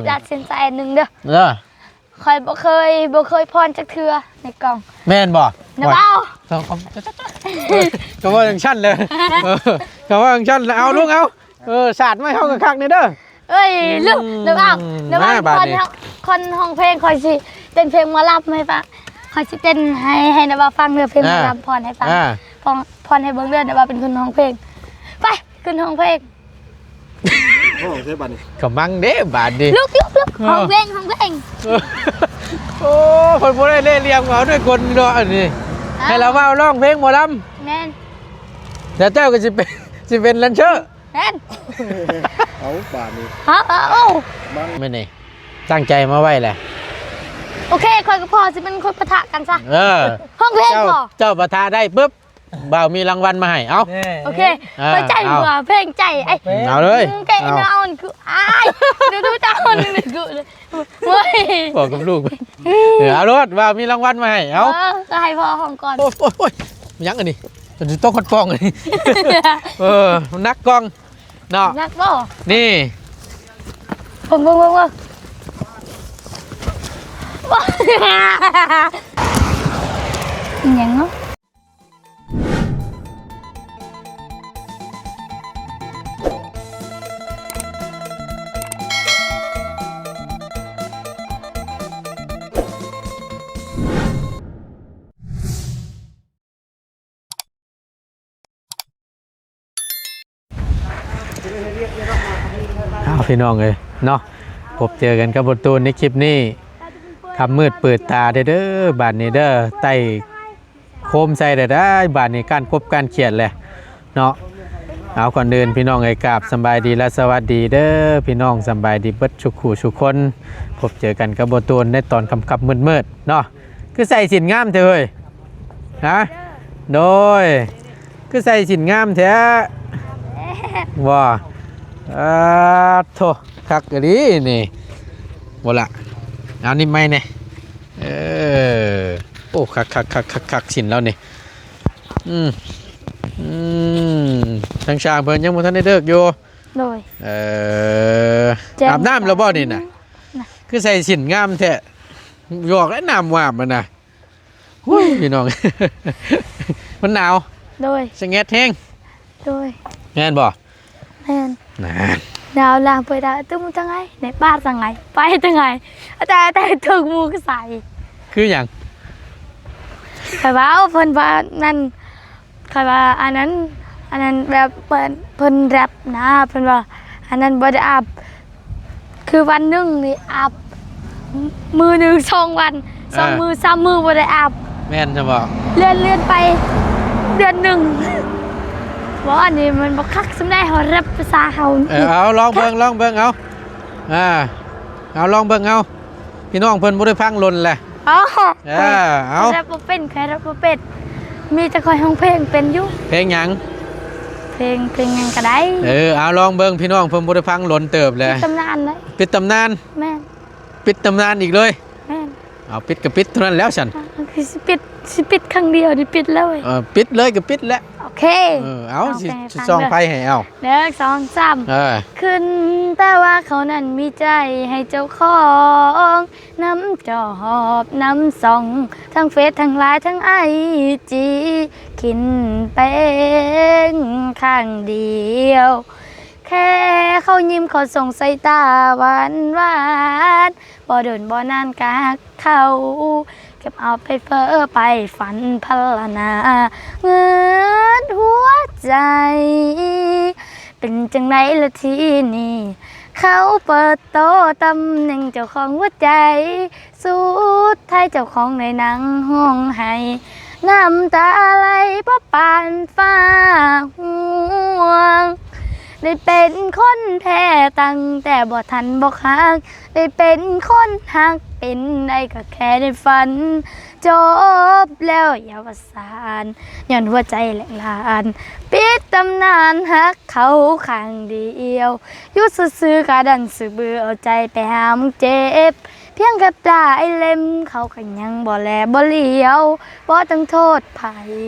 ຕັດສິນໃຈອັນໜຶ່ງເດີ. ເອີ ຂ້ອຍບໍ່ເຄີຍ ບໍ່ເຄີຍພອນຈັກເທື່ອໃນກ້ອງ. ແມ່ນບໍ່? ນະ ໂອ້ຍ ເວົ້າ ເອີ ກໍເວົ້າຈັ່ງຊັ້ນແຫຼະ ເອີ ກໍເວົ້າຈັ່ງຊັ້ນແຫຼະ. ເອົາ ລຸງ ເອົາ ເອີ ສາດໄມ້ເຮົາກໍຄັກນີ້ເດີ. ເອີຍ ລຸງ ອືມ ນະ ເວົ້າ ນະ ເວົ້າ ມາບາດນີ້ ຄອນຮ້ອງເພງ ຂ້ອຍຊິເຕັ້ນເພງໝໍລຳໃຫ້ຟັງ. ຂ້ອຍຊິເຕັ້ນໃຫ້ ໃຫ້ນະ ເວົ້າຟັງເດີ ເພງໝໍລຳ ອ່າ ພອນໃຫ້ຟັງ ອ່າ ພອນ ພອນໃຫ້ເບິ່ງເດີ ນະ ເວົ້າເປັນຄົນຮ້ອງເພງ. ໄປ ຂຶ້ນຮ້ອງເພງ. ຮ້ອງໃສ່ບາດນີ້ ກະມັງເດ້ບາດນີ້ ລຸກ ລຸກ ລຸກ ເອີ ຮ້ອງເພງ ຮ້ອງເພງ. ໂອ້ ເພິ່ນບໍ່ໄດ້ເລະລຽມເອົາດ້ວຍກົນເນາະອັນນີ້. ອ້າວ ໃຫ້ລາວເວົ້າຮ້ອງເພງໝໍລຳ. ແມ່ນ ແລ້ວເຈົ້າກໍຊິເປັນ ຊິເປັນແດນເຊີ. ແມ່ນ ເອົາບາດນີ້ ເອົາ ເອົາ ເອົາ ບັງ ແມ່ນນີ້ ຕັ້ງໃຈມາໄວ້ແຫຼະ. ໂອເຄ ຂ້ອຍກັບພໍ່ຊິເປັນຄົນປະທະກັນຊະ. ເອີ ຮ້ອງເພງ ເຈົ້າ ບໍ່ ເຈົ້າປະທະໄດ້ປຶບ ບ່າວມີລາງວັນມາໃຫ້. ເອົາ ໂອເຄ ເອີ ເຂົ້າໃຈ ເອົາ ວ່າເພງໃຈ ເອົາເລີຍ ເພງໃຈ ເອົາ ເອົາ ຄື ອ້າຍ ດູ ດູ ຕາ ໂອ້ຍ ບອກກັບລູກ ເອີ ເອົາໂລດ ວ່າມີລາງວັນມາໃຫ້. ເອົາ ເອີ ກໍໃຫ້ພໍ່ຮ້ອງກ່ອນ. ໂອ້ຍ ໂອ້ຍ ໂອ້ຍ ຫຍັງອັນນີ້ ຈົນຊິຕົກຮອດກ້ອງອັນນີ້. ເອີ ມັນໜັກກ້ອງເນາະ ໜັກບໍ່? ນີ້ ເບິ່ງ ເບິ່ງ ເບິ່ງ ເບິ່ງ ອີຫຍັງເນາະ? ອ້າວ ພີ່ນ້ອງເອີຍເນາະ ພົບເຈີກັນກັບບໍ່ຕູນໃນຄລິບນີ້. ຄ່ຳມືດເປີດຕາເດີ ບາດນີ້ເດີ ໄຕ້ໂຄມໃສ່ແລ້ວໄດ໋ ບາດນີ້ ກ້ານກົບກ້ານຂຽດແຫຼະເນາະ. ເອົາ ກ່ອນອື່ນ ພີ່ນ້ອງເອີຍ ກາບສຳບາຍດີ ແລະ ສະຫວັດດີເດີ ພີ່ນ້ອງ ສຳບາຍດີເບິດທຸກຜູ້ທຸກຄົນ. ພົບເຈີກັນກັບບໍ່ຕູນໃນຕອນຄ່ຳໆມືດໆເນາະ. ຄືໃສ່ສິ້ນງາມແທ້ເຮີ້ຍ ຮະ? ໂດຍ ຄືໃສ່ສິ້ນງາມແທ້ບໍ່? ອາ ໂທ້ ຄັກອີ່ຫຼີນີ້ ບໍ່ລະ ເອົານິບໃໝ່ແດ່. ເອີ ໂອ້ ຄັກໆໆໆ ສິ້ນລາວນີ້. ອືມ ອືມ ທາງຊ່າງເພິ່ນຍັງບໍ່ທັນໄດ້ເລີກຢູ່. ໂດຍ ເອີ ອາບນ້ຳແລ້ວບໍ່ນີ້ນະ? ນະ ຄືໃສ່ສິ້ນງາມແທ້ ຢອກແລ້ວ ນ້ຳອາບມັນນະ. ໂອ້ຍ ພີ່ນ້ອງ ມັນໜາວ. ໂດຍ ສະແງດແຮງ. ໂດຍ ແມ່ນບໍ່? ແມ່ນ ນັ້ນ ດາວລາງໄປດາວຕຸ້ມທັງໄງ ໃນປ່າທັງໄງ ໄປທັງໄງ ແຕ່ ແຕ່ຖືກໝູກະໃສ. ຄືຫຍັງ? ຂ້ອຍເວົ້າ ເພິ່ນວ່ານັ້ນ ຂ້ອຍວ່າອັນນັ້ນ ອັນນັ້ນແບບເພິ່ນ ເພິ່ນແຣັບນະ ເພິ່ນວ່າອັນນັ້ນບໍ່ໄດ້ອາບ ຄືວັນໜຶ່ງນີ້ອາບ ມື້ໜຶ່ງສອງວັນ ສອງ ເອີ ມື້ສາມມື້ບໍ່ໄດ້ອາບ. ແມ່ນຊະບໍ່? ເລື່ອນ ເລື່ອນໄປເດືອນໜຶ່ງ. ບໍ່ ອັນນີ້ມັນບໍ່ຄັກສ່ຳໃດ ເຮົາແຣັບພາສາເຮົາ. ເອີ ເອົາ ລອງເບິ່ງ ລອງເບິ່ງ ເອົາ ອ່າ ເອົາ ລອງເບິ່ງ ເອົາ ພີ່ນ້ອງເພິ່ນບໍ່ໄດ້ຟັງດົນແຫຼະ. ອໍ ເອີ ເອົາ ແຣັບບໍ່ເປັນ ຂ້ອຍແຣັບບໍ່ເປັນ ມີແຕ່ຂ້ອຍຮ້ອງເພງເປັນຢູ່. ເພງຫຍັງ? ເພງ ເພງຫຍັງກໍໄດ້. ເອີ ເອົາ ລອງເບິ່ງ ພີ່ນ້ອງເພິ່ນບໍ່ໄດ້ຟັງດົນເຕີບແລ້ວ. ປິດຕຳນານເລີຍ. ປິດຕຳນານ? ແມ່ນ. ປິດຕຳນານອີກເລີຍ? ແມ່ນ. ເອົາ ປິດກໍປິດເທົ່ານັ້ນແລ້ວຊັ້ນ. ອ່າ ຄືຊິປິດ ຊິປິດຄັ້ງດຽວນີ້ປິດເລີຍ. ເອີ ປິດເລີຍກໍປິດແຫຼະ. ໂອເຄ ເອີ ເອົາ ເອົາ ຊິ ຊິສ່ອງໄຟໃຫ້ ເອົາ ໜຶ່ງ ສອງ ສາມ ເອີ ຂຶ້ນແຕ່ວ່າເຂົານັ້ນມີໃຈໃຫ້ເຈົ້າຂອງ ນຳຈອບນຳສ່ອງ ທັງເຟສທັງໄລນ໌ທັງໄອຈີ ກິນເປັນຄັ້ງດຽວ ແຄ່ເຂົາຍິ້ມເຂົາສົ່ງສາຍຕາຫວານໆ ບໍ່ດົນບໍ່ນານກະຮັກເຂົາ ເກັບເອົາໄປເຟີ້ໄປຝັນພັນລະນາ ເງິດຫົວໃຈ ເປັນຈັ່ງໃດລະທີນີ້ ເຂົາເປີດໂຕຕຳແໜ່ງເຈົ້າຂອງຫົວໃຈ ສຸດທ້າຍເຈົ້າຂອງໄດ້ນັ່ງຮ້ອງໄຫ້ ນ້ຳຕາໄຫຼບໍ່ປານຟ້າຮ່ວງ ໄດ້ເປັນຄົນແທ້ຕັ້ງແຕ່ບໍ່ທັນບອກຮັກ ໄດ້ເປັນຄົນຮັກເປັນໄດ້ກໍແຄ່ໃນຝັນ ຈົບແລ້ວຢ່າວ່າສານ ຍ້ອນຫົວໃຈແຫຼກລານ ປິດຕຳນານຮັກເຂົາຄັ້ງດຽວ ຢູ່ຊື່ໆກະດັນຊື່ບືເອົາໃຈໄປຫາໝ່ອງເຈັບ ພຽງແຄ່ປາຍເລັມ ເຂົາກໍຍັງບໍ່ແລບໍ່ຫຼຽວ ບໍ່ຕ້ອງໂທດໃຜ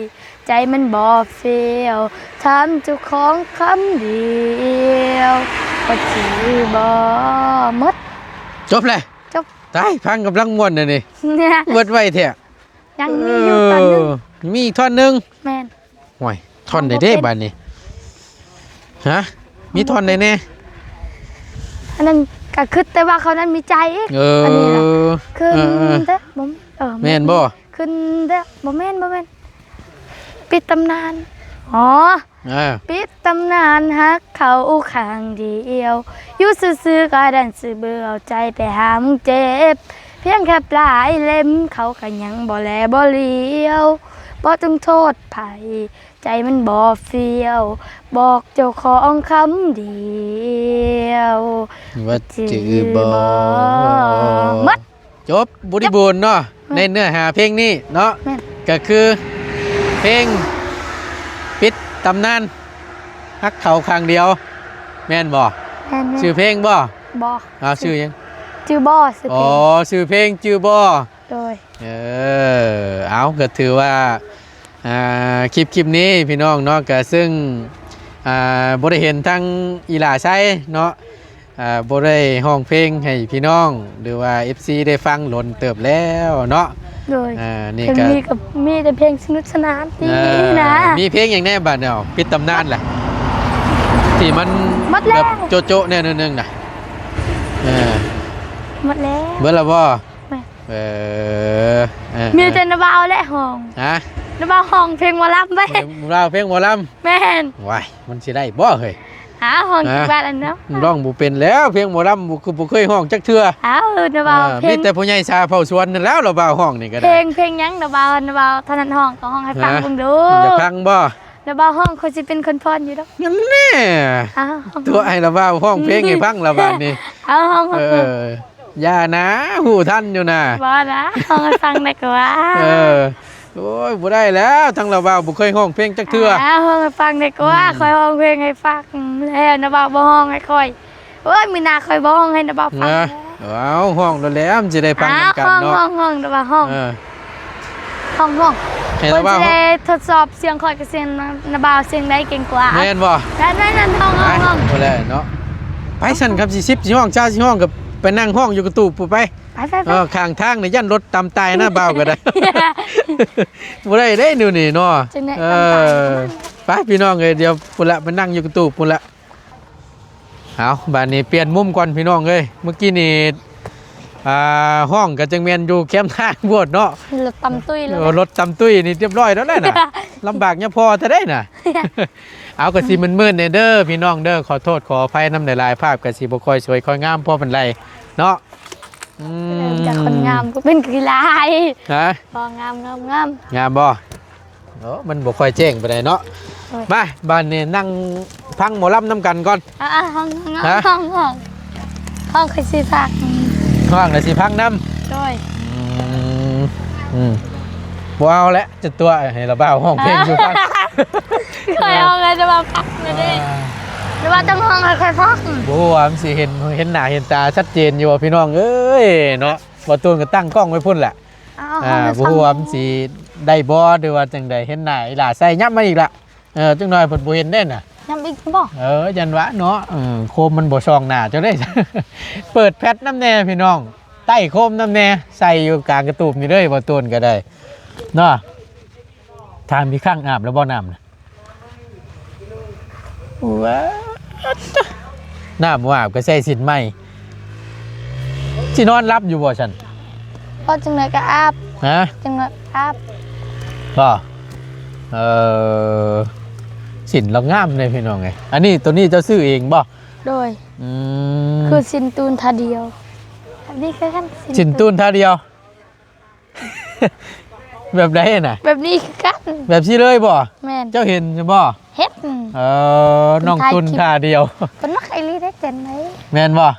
ໃຈມັນບໍ່ຟຽວ ຖາມເຈົ້າຂອງຄຳດຽວ ວ່າຈື່ບໍ່ໝົດ ຈົບແລ້ວ? ຈົບ. ຕາຍ ຟັງກຳລັງມ່ວນອັນນີ້ ເບິດໄວແທ້. ຍັງມີຢູ່ທ່ອນໜຶ່ງ. ເອີ ມີອີກທ່ອນໜຶ່ງ. ແມ່ນ. ໂອ້ຍ ທ່ອນໃດເດ້ບາດນີ້? ຮະ ມີທ່ອນໃດແດ່? ອັນນັ້ນກະຄິດແຕ່ວ່າເຂົານັ້ນມີໃຈອີກ. ເອີ ອັນນີ້ນະ ຂຶ້ນ ເອີ ເອີ ເດີ ບໍ່ ເອີ ແມ່ນບໍ່? ຂຶ້ນເດີ ບໍ່ແມ່ນ ບໍ່ແມ່ນ ປິດຕຳນານ. ອໍ ເອີ ປິດຕຳນານຮັກເຂົາຂ້າງດຽວ ຢູ່ຊື່ໆກໍດັນຊິເບິ່ງເອົາໃຈໄປຫາມຶງເຈັບ ພຽງແຄ່ປາຍເລັມເຂົາກໍຍັງບໍ່ແລບໍ່ຫຼຽວ ບໍ່ຕ້ອງໂທດໃຜ ໃຈມັນບໍ່ຟຽວ ບອກເຈົ້າຂອງຄຳດຽວ ວ່າຈື່ບໍ່. ໝົດ. ຈົບບໍລິບູນເນາະ. ແມ່ນ. ໃນເນື້ອຫາເພງນີ້ເນາະ. ແມ່ນ. ກໍຄືເພງປິດຕຳນານຮັກເຂົາຂ້າງດຽວ ແມ່ນບໍ່? ແມ່ນໆ. ຊື່ເພງບໍ່? ບໍ່. ອ້າວ ຊື່ຫຍັງ? ຈື່ບໍ່ ຊື່ເພງ. ອໍ ຊື່ເພງຈື່ບໍ່? ໂດຍ. ເອີ ເອົາ ກໍຖືວ່າ ອ່າ ຄລິບ ຄລິບນີ້ພີ່ນ້ອງເນາະ ກໍເຊິ່ງ ອ່າ ບໍ່ໄດ້ເຫັນທັງອີຫຼ້າໄຊເນາະ ອ່າ ບໍ່ໄດ້ຮ້ອງເພງໃຫ້ພີ່ນ້ອງ ຫຼືວ່າເອັຟຊີໄດ້ຟັງດົນເຕີບແລ້ວເນາະ. ໂດຍ. ອ່າ ນີ້ກໍ ມີແຕ່ເພງສະໜຸກສະໜານ ອ່າ ນະ. ມີເພງຫຍັງແດ່ບາດນີ້? ປິດຕຳນານແຫຼະ ທີ່ມັນ ໝົດແລ້ວ ແບບໂຈະໆແດ່ໜ້ອຍໜຶ່ງນະ. ເອີ ໝົດແລ້ວ. ເບິດແລ້ວບໍ່? ແມ່ນ. ເອີ ເອີ ມີແຕ່ນ້າບ່າວແຫຼະຮ້ອງ. ຮະ? ນ້າບ່າວຮ້ອງເພງໝໍລຳໄວ້. ເພງ ນ້າບ່າວເພງໝໍລຳ. ແມ່ນ. ວ້າຍ ມັນຊິໄດ້ບໍ່ເຮີ້ຍ? ອ້າວ ຮ້ອງຈັກບາດອັນເນາະ ຮ້ອງບໍ່ເປັນແລ້ວ ເພງໝໍລຳ ບໍ່ ຄືບໍ່ເຄີຍຮ້ອງຈັກເທື່ອ. ອ້າວ ນ້າບ່າວ ເອີ ເພງ ມີແຕ່ພໍ່ໃຫຍ່ສາເຜົ່າສວນນັ້ນແລ້ວ ນ້າບ່າວຮ້ອງນີ້ກໍໄດ້. ເພງ ເພງຫຍັງ ນ້າບ່າວ? ນ້າບ່າວຖະໜັດຮ້ອງ ກໍຮ້ອງໃຫ້ຟັງເບິ່ງດູ. ຢາກຟັງບໍ່? ນ້າບ່າວຮ້ອງ ຂ້ອຍຊິເປັນຄົນຟ້ອນຢູ່ດອກ. ນັ້ນແຫຼະ. ອ້າວ ຕົວະໃຫ້ນ້າບ່າວຮ້ອງເພງໃຫ້ຟັງລະບາດນີ້. ເອົາ ຮ້ອງ ເອີ ຢ່ານະ ຮູ້ທັນຢູ່ນະ. ບໍ່ນະ ຮ້ອງໃຫ້ຟັງໄດ້ກວ່າ. ເອີ ໂອ້ຍ ບໍ່ໄດ້ແລ້ວ ທັງລາວບ່າວບໍ່ເຄີຍຮ້ອງເພງຈັກເທື່ອ. ອ່າ ຮ້ອງໃຫ້ຟັງໄດ້ກວ່າ. ອືມ ຂ້ອຍຮ້ອງເພງໃຫ້ຟັງແລ້ວ ນ້າບ່າວບໍ່ຮ້ອງໃຫ້ຂ້ອຍ. ໂອ້ຍ ມື້ໜ້າຂ້ອຍບໍ່ຮ້ອງໃຫ້ນ້າບ່າວຟັງ. ເອີ ເອົາ ຮ້ອງໂລດແຫຼະ ມັນຊິໄດ້ຟັງນຳກັນເນາະ. ຮ້ອງ ຮ້ອງ ນ້າບ່າວຮ້ອງ. ເອີ ຮ້ອງ ຮ້ອງ ໃຫ້ນ້າບ່າວ ເພິ່ນຊິໄດ້ທົດສອບສຽງຂ້ອຍກັບສຽງນ້າບ່າວ ສຽງໃດເກັ່ງກວ່າ. ແມ່ນບໍ່? ແມ່ນໆ ຮ້ອງ ຮ້ອງ ຮ້ອງ ໄປແລ້ວເນາະ. ໄປຊັ້ນ ຄັນຊິສິບຊິຮ້ອງຊາຊິຮ້ອງ ກໍໄປນັ່ງຮ້ອງຢູ່ກະຕູບພຸ້ນໄປ. ໄປໆໆ ເອີ ຂ້າງທາງນີ້ຢ້ານລົດຕຳຕາຍນະ ບ່າວກໍໄດ້. ບໍ່ໄດ້ເດ້ແນວນີ້ເນາະ. ເອີ ໄປພີ່ນ້ອງເອີຍ ດຽວພຸ້ນລະ ໄປນັ່ງຢູ່ກະຕູບພຸ້ນລະ. ເອົາ ບາດນີ້ປ່ຽນມຸມກ່ອນພີ່ນ້ອງເອີຍ. ເມື່ອກີ້ນີ້ ອ່າ ຮ້ອງກໍຈັ່ງແມ່ນຢູ່ແຄມທາງໂພດເນາະ ລົດຕຳຕຸ້ຍເລີຍ. ເອີ ລົດຕຳຕຸ້ຍນີ້ຮຽບຮ້ອຍແລ້ວນະ. ລຳບາກຍາພໍ່ແທ້ໃດ໋ນະ. ເອົາ ກໍຊິມືດໆແດ່ເດີພີ່ນ້ອງເດີ ຂໍໂທດຂໍອະໄພນຳຫຼາຍໆ ພາບກໍຊິບໍ່ຄ່ອຍສວຍຄ່ອຍງາມພໍປານໃດເນາະ. ອືມ ຈາກຄົນງາມກໍເປັນຂີ້ຮ້າຍ. ຮະ? ບໍ່ ງາມໆໆ. ງາມບໍ່? ໂອ້ ມັນບໍ່ຄ່ອຍແຈ້ງປານໃດເນາະ. ໂອ້ຍ ມາ ບາດນີ້ນັ່ງຟັງໝໍລຳນຳກັນກ່ອນ. ອ່າໆ ຮ້ອງ ຮ້ອງ ຮ້ອງ ຮ້ອງ ຂ້ອຍຊິຟັງ ຮ້ອງແລ້ວຊິຟັງນຳ. ໂດຍ. ອືມ ອືມ ບໍ່ເອົາແຫຼະ ຈະຕົວະໃຫ້ລາວບ່າວຮ້ອງເພງສູ່ຟັງ. ຂ້ອຍຮ້ອງໃຫ້ລາວບ່າວຟັງແລ້ວເດ້. ອ່າ ລາວບ່າວຕ້ອງຮ້ອງໃຫ້ຂ້ອຍຟັງ. ບໍ່ຮູ້ວ່າມັນຊິເຫັນ ເຫັນໜ້າເຫັນຕາຊັດເຈນຢູ່ພີ່ນ້ອງເອີຍເນາະ. ບ່າວຕູນກໍຕັ້ງກ້ອງໄວ້ພຸ້ນແຫຼະ. ອ່າ ບໍ່ຮູ້ວ່າມັນຊິໄດ້ບໍ່ ຫຼືວ່າຈັ່ງໃດ. ເຫັນໜ້າອີຫຼ້າໃສ່ ຫຍັບມາອີກລະ. ເອີ ຈັກໜ້ອຍເພິ່ນບໍ່ເຫັນເດ້ນະ. ຫຍັບອີກບໍ່? ເອີ ຢ້ານວ່າເນາະ. ເອີ ໂຄມມັນບໍ່ສ່ອງໜ້າເຈົ້າເດ້. ເປີດແຟດນຳແດ່ພີ່ນ້ອງ ໃຕ້ໂຄມນຳແດ່. ໃສ່ຢູ່ກາງກະຕູບນີ້ເດີ ບ່າວຕູນກໍໄດ້ເນາະ. ຖາມອີກຄັ້ງ ອາບແລ້ວບໍ່ນ້ຳນະ? ວ້າ ນ້ຳບໍ່ອາບກໍໃສ່ສິ້ນໃໝ່. ຊິນອນຫຼັບຢູ່ບໍ່ຊັ້ນ? ພໍຈັ່ງໃດກໍອາບ. ຮະ? ຈັ່ງໃດອາບ. ບໍ່ ເອີ ສິ້ນລາວງາມເດ້ພີ່ນ້ອງເອີຍ. ອັນນີ້ ໂຕນີ້ເຈົ້າຊື້ເອງບໍ່? ໂດຍ. ອືມ ຄືສິ້ນຕູນທ່າດຽວ. ອັນນີ້ຄືກັນ ສິ້ນຕູນທ່າດຽວ. ແບບໃດນະ? ແບບນີ້ຄືກັນ. ແບບຊີ້ເລີຍບໍ່? ແມ່ນ. ເຈົ້າເຫັນຢູ່ບໍ່? ເຫັນ. ເອີ ນ້ອງຕຸນທ່າດຽວ. ເພິ່ນມັກອີ່ຫຼີໄດ໋ ເຕັ້ນໄດ໋. ແມ່ນບໍ່?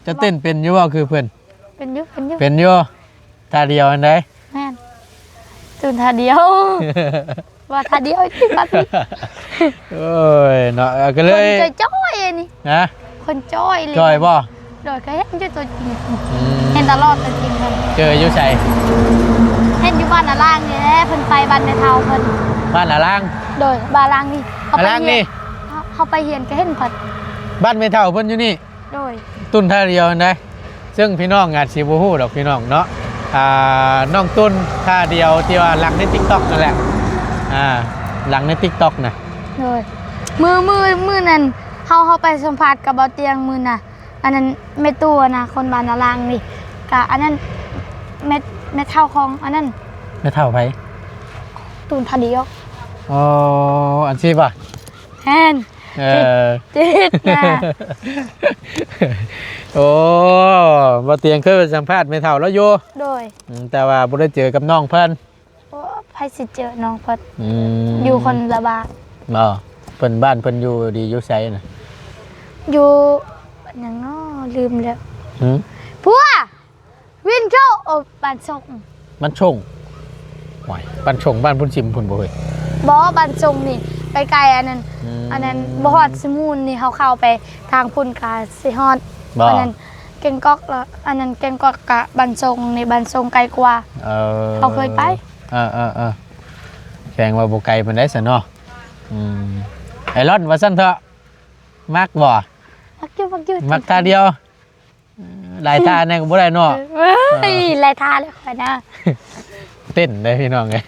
ເຈົ້າເຕັ້ນເປັນຢູ່ບໍ່ຄືເພິ່ນ? ເປັນຢູ່ ເປັນຢູ່ ເປັນຢູ່. ທ່າດຽວອັນໃດ? ແມ່ນ ຕຸນທ່າດຽວ. ວ່າທ່າດຽວຕິບັດນີ້. ໂອ້ຍເນາະ ກໍເລີຍ ຄົນຈ່ອຍໆນີ້. ຮະ? ຄົນຈ່ອຍເລີຍ. ຈ່ອຍບໍ່? ໂດຍ ກໍເຫັນຢູ່ຕົວຈິງ. ອືມ ເຫັນຕະຫຼອດຕົວຈິງ. ເຈີຢູ່ໃສ? ເຫັນຢູ່ບ້ານນາລາງນີ້ແຫຼະ ເພິ່ນໄປບ້ານແມ່ເຖົ້າເພິ່ນ. ບ້ານນາລາງ? ໂດຍ ບ້ານລາງນີ້. ເຮົາໄປຮຽນ ເຮົາ ເຮົາໄປຮຽນກໍເຫັນເພິ່ນ. ບ້ານແມ່ເຖົ້າເພິ່ນຢູ່ນີ້? ໂດຍ. ຕຸນທ່າດຽວຫັ້ນໃດ? ເຊິ່ງພີ່ນ້ອງອາດຊິບໍ່ຮູ້ດອກພີ່ນ້ອງເນາະ ອ່າ ນ້ອງຕຸນ ທ່າດຽວທີ່ວ່າດັງໃນ TikTok ນັ້ນແຫຼະ ອ່າ ດັງໃນ TikTok ນະ. ໂດຍ ມື້ ມື້ ມື້ນັ້ນເຮົາ ເຮົາໄປສຳພາດກັບບ່າວຕຽງມື້ນະ ອັນນັ້ນແມ່ຕູ້ນະ ຄົນບ້ານນາລາງນີ້ ກະອັນນັ້ນແມ່ ແມ່ເຖົ້າຂອງອັນນັ້ນ. ແມ່ເຖົ້າໃຜ? ຕູນ ທ່າດຽວ. ອໍ ອັນຊີ້ບໍ່? ແມ່ນ. ເອີ ຕິດ ຕິດນະ. ໂອ້ ບ່າວຕຽງເຄີຍໄປສຳພາດແມ່ເຖົ້າລາວຢູ່. ໂດຍ ອືມ ແຕ່ວ່າບໍ່ໄດ້ເຈີກັບນ້ອງເພິ່ນ. ໂອ້ ໃຜຊິເຈີນ້ອງເພິ່ນ? ອືມ ຢູ່ຄົນລະບ້ານ. ບໍ່ ເພິ່ນ ບ້ານເພິ່ນຢູ່ດີຢູ່ໃສນະ? ຢູ່ຫຍັງນໍ ລືມແລ້ວ. ຫື? ພົວ ວິນໂທ ໂອ ບ້ານຊົງ. ບ້ານຊົງ? ໂອ້ຍ ບ້ານຊົງ ບ້ານພຸ້ນຊິມພຸ້ນບໍ່ເຮີ້ຍ? ບໍ່ ບ້ານຊົງນີ້ໄປໄກອັນນັ້ນ. ອືມ ອັນນັ້ນບໍ່ຮອດສະໝູນນີ້ ເຮົາເຂົ້າໄປທາງພຸ້ນກະຊິຮອດ. ບໍ່ ອັນນັ້ນແກ້ງກອກລະ ອັນນັ້ນແກ້ງກອກກະບ້ານຊົງນີ້ ບ້ານຊົງໄກກວ່າ. ເອີ ເຮົາເຄີຍໄປ. ເອີໆໆ ແສດງວ່າບໍ່ໄກປານໃດຊັ້ນເນາະ. ອືມ ໄອລອນວ່າຊັ້ນເຖາະ. ມັກບໍ່? ມັກຢູ່ ມັກຢູ່ ມັກທ່າດຽວ. ເອີ ຫຼາຍທ່າແດ່ກໍບໍ່ໄດ້ເນາະ. ເອີຍ ເອີ ຫຼາຍທ່າແລ້ວຂ້ອຍນະ. ເຕັ້ນໄດ້ພີ່ນ້ອງເອີຍ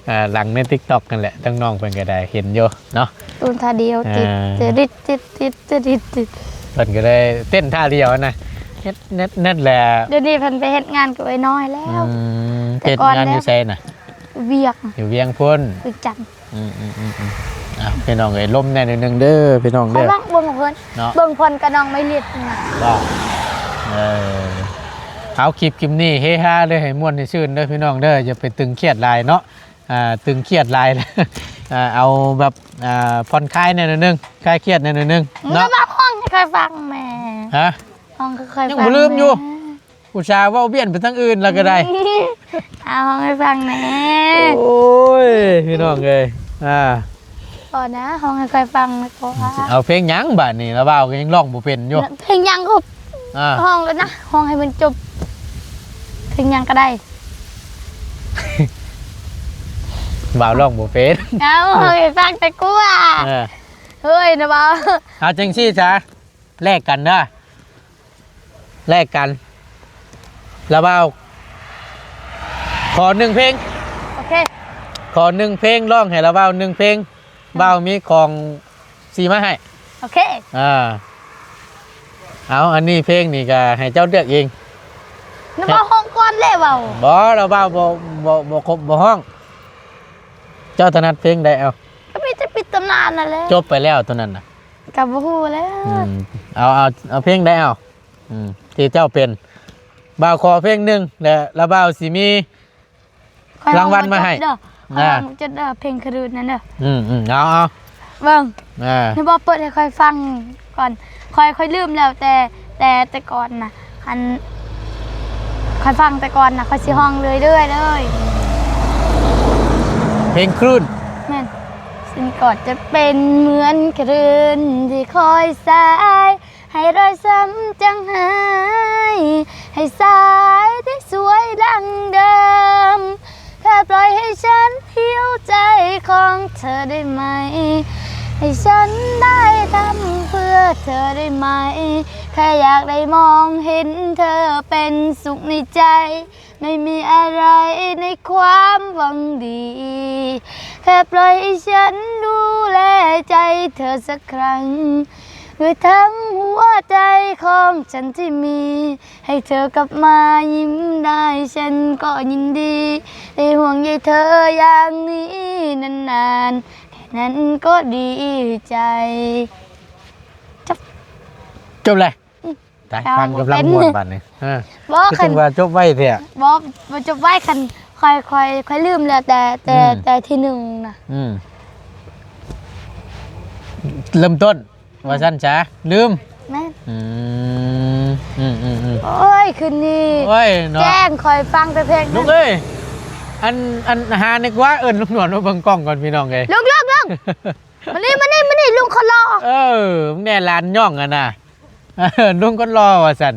ອ່າ ດັງໃນ TikTok ນັ້ນແຫຼະ ທັງນ້ອງເພິ່ນກໍໄດ້ເຫັນຢູ່ເນາະ. ຕູນທ່າດຽວ ຕິດ ອ່າ ຕິດ ຕິດ ຕິດ ຕິດ ຕິດ ຕິດ ເພິ່ນກໍໄດ້ເຕັ້ນທ່າດຽວນະ ເຮັດແນັດໆແຫຼະ. ດຽວນີ້ເພິ່ນໄປເຮັດງານກັບໄອ້ນ້ອຍແລ້ວ. ອືມ ເຮັດງານຢູ່ໃສນະ? ວຽກ ຢູ່ວຽງພຸ້ນ ວຽງຈັນ. ອືມໆໆໆ ອ້າວ ພີ່ນ້ອງເອີຍ ລົມແດ່ໜ້ອຍໜຶ່ງເດີພີ່ນ້ອງເດີ. ເບິ່ງເພິ່ນເນາະ ເບິ່ງເພິ່ນກັບນ້ອງໄມລິດນະ. ບໍ່ ເອີ ເອົາ ຄລິບ ຄລິບນີ້ເຮຮາເດີ ໃຫ້ມ່ວນໃຫ້ຊື່ນເດີພີ່ນ້ອງເດີ ຢ່າໄປຕຶງຄຽດຫຼາຍເນາະ. ອ່າ ຕຶງຄຽດຫຼາຍ ອ່າ ເອົາແບບ ອ່າ ຜ່ອນຄາຍແດ່ໜ້ອຍໜຶ່ງ ຄາຍຄຽດແດ່ໜ້ອຍໜຶ່ງເນາະ. ຮ້ອງໃຫ້ຂ້ອຍຟັງແດ່. ຮະ? ຮ້ອງໃຫ້ຂ້ອຍຟັງ ຍັງບໍ່ລືມຢູ່. ອຸດສ່າເວົ້າບຽນໄປທາງອື່ນແລ້ວກໍໄດ້. ອາ ຮ້ອງໃຫ້ຟັງແດ່. ໂອ້ຍ ພີ່ນ້ອງເອີຍ ອ່າ ບໍ່ນະ ຮ້ອງໃຫ້ຂ້ອຍຟັງແລ້ວກໍວ່າ. ເອົາເພງຫຍັງບາດນີ້ ລະບ່າວກໍຍັງຮ້ອງບໍ່ເປັນຢູ່. ເພງຫຍັງກໍ ອ່າ ຮ້ອງແລ້ວນະ ຮ້ອງໃຫ້ມັນຈົບ. ເພງຫຍັງກໍໄດ້. ບ່າວຮ້ອງບໍ່ເປັນ. ເອົາ ຮ້ອງໃຫ້ຟັງແຕ່ກວ່າ. ເອີ ເຮີ້ຍ ນະບ່າວ. ເອົາຈັ່ງຊີ້ຊະ ແລກກັນເດີ ແລກກັນ ລະບ່າວຂໍໜຶ່ງເພງ. ໂອເຄ ຂໍໜຶ່ງເພງ ຮ້ອງໃຫ້ລະບ່າວໜຶ່ງເພງ. ອືມ ບ່າວມີຂອງສີມາໃຫ້. ໂອເຄ ອ່າ ເອົາ ອັນນີ້ເພງນີ້ກະໃຫ້ເຈົ້າເລືອກເອງ. ນະບ່າວຮ້ອງກ່ອນແຫຼະເວົ້າ. ບໍ່ ລະບ່າວບໍ່ ບໍ່ ບໍ່ຄົບ ບໍ່ຮ້ອງ. ເຈົ້າຖະໜັດເພງໃດ? ເອົາ ກໍມີແຕ່ປິດຕຳນານນັ້ນແຫຼະ. ຈົບໄປແລ້ວຕົວນັ້ນນະ. ກໍບໍ່ຮູ້ແລ້ວ. ອືມ ເອົາ ເອົາ ເອົາເພງໃດເອົາ ອືມ ທີ່ເຈົ້າເປັນ. ບ່າວຂໍເພງໜຶ່ງ ແລະ ລະບ່າວຊິມີລາງວັນມາໃຫ້. ຂ້ອຍຮ້ອງບໍ່ຈົບເດີ ຂ້ອຍຮ້ອງບໍ່ຈົບເດີ ເພງຄະດືນນັ້ນເດີ. ອືມໆ ເອົາໆ ເບິ່ງ ອ່າ ໃຫ້ບ່າວເປີດໃຫ້ຂ້ອຍຟັງກ່ອນ. ຂ້ອຍ ຂ້ອຍລືມແລ້ວ ແຕ່ ແຕ່ ແຕ່ກ່ອນນະ ອັນ ຂ້ອຍຟັງແຕ່ກ່ອນນະ ຂ້ອຍຊິຮ້ອງເລື້ອຍໆເລີຍ. ເພງຄື້ນ ແມ່ນ. ເພງ ກໍຈະເປັນເໝືອນຄື້ນທີ່ຄອຍສາຍ ໃຫ້ລອຍຊ້ຳຈາງຫາຍ ໃຫ້ສາຍທີ່ສວຍດັ່ງເດີມ. ແຄ່ປ່ອຍໃຫ້ສັນຫິວໃຈຂອງເທີໄດ້ໄໝ? ໃຫ້ສັນໄດ້ທຳເພື່ອເທີໄດ້ໄໝ? ແຄ່ຢາກໄດ້ມອງເຫັນເທີເປັນສຸກໃນໃຈ ໄມ່ມີອະໄລໃນຄວາມຫວັງດີ ແຄ່ປ່ອຍໃຫ້ສັນດູແລໃຈເທີສັກຄັ້ງ ດ້ວຍທັງຫົວໃຈຂອງສັນທີ່ມີ ໃຫ້ເທີກັບມາຍິ້ມໄດ້ ສັນກໍຍິນດີ ໄດ້ຫ່ວງໃຍເທີຢ່າງນີ້ນານໆ ແຄ່ນັ້ນກໍດີໃຈ. ຈົບ ຈົບແລ້ວ. ຕາຍ ຟັງກຳລັງມ່ວນບາດນີ້. ເອີ ບໍ່ ຄືຈັ່ງວ່າຈົບໄວແທ້. ບໍ່ ບໍ່ຈົບໄວ ຄັນຂ້ອຍ ຂ້ອຍ ຂ້ອຍລືມແລ້ວ ແຕ່ ແຕ່ ອືມ ແຕ່ທີໜຶ່ງນະ. ອືມ ເລີ່ມຕົ້ນ ວ່າຊັ້ນຊະ ລືມ. ແມ່ນ. ອືມ ອືມໆໆ ໂອ້ຍ ຄືນນີ້ ໂອ້ຍເນາະ ແຈ້ງ ຂ້ອຍຟັງແຕ່ເພງ ລຸງເອີຍ ອັນ ອັນ ຫາໃນກວ່າ ເອີ້ນລຸງນວນມາເບິ່ງກ້ອງກ່ອນ ພີ່ນ້ອງເອີຍ. ລຸງ ລຸງ ລຸງ ມານີ້ ມານີ້ ມານີ້ ລຸງຄົນຫຼໍ່. ເອີ ມຶງແນ່ ຫຼານຍ້ອງຫັ້ນນະ. ເອີ ລຸງຄົນຫຼໍ່ວ່າຊັ້ນ.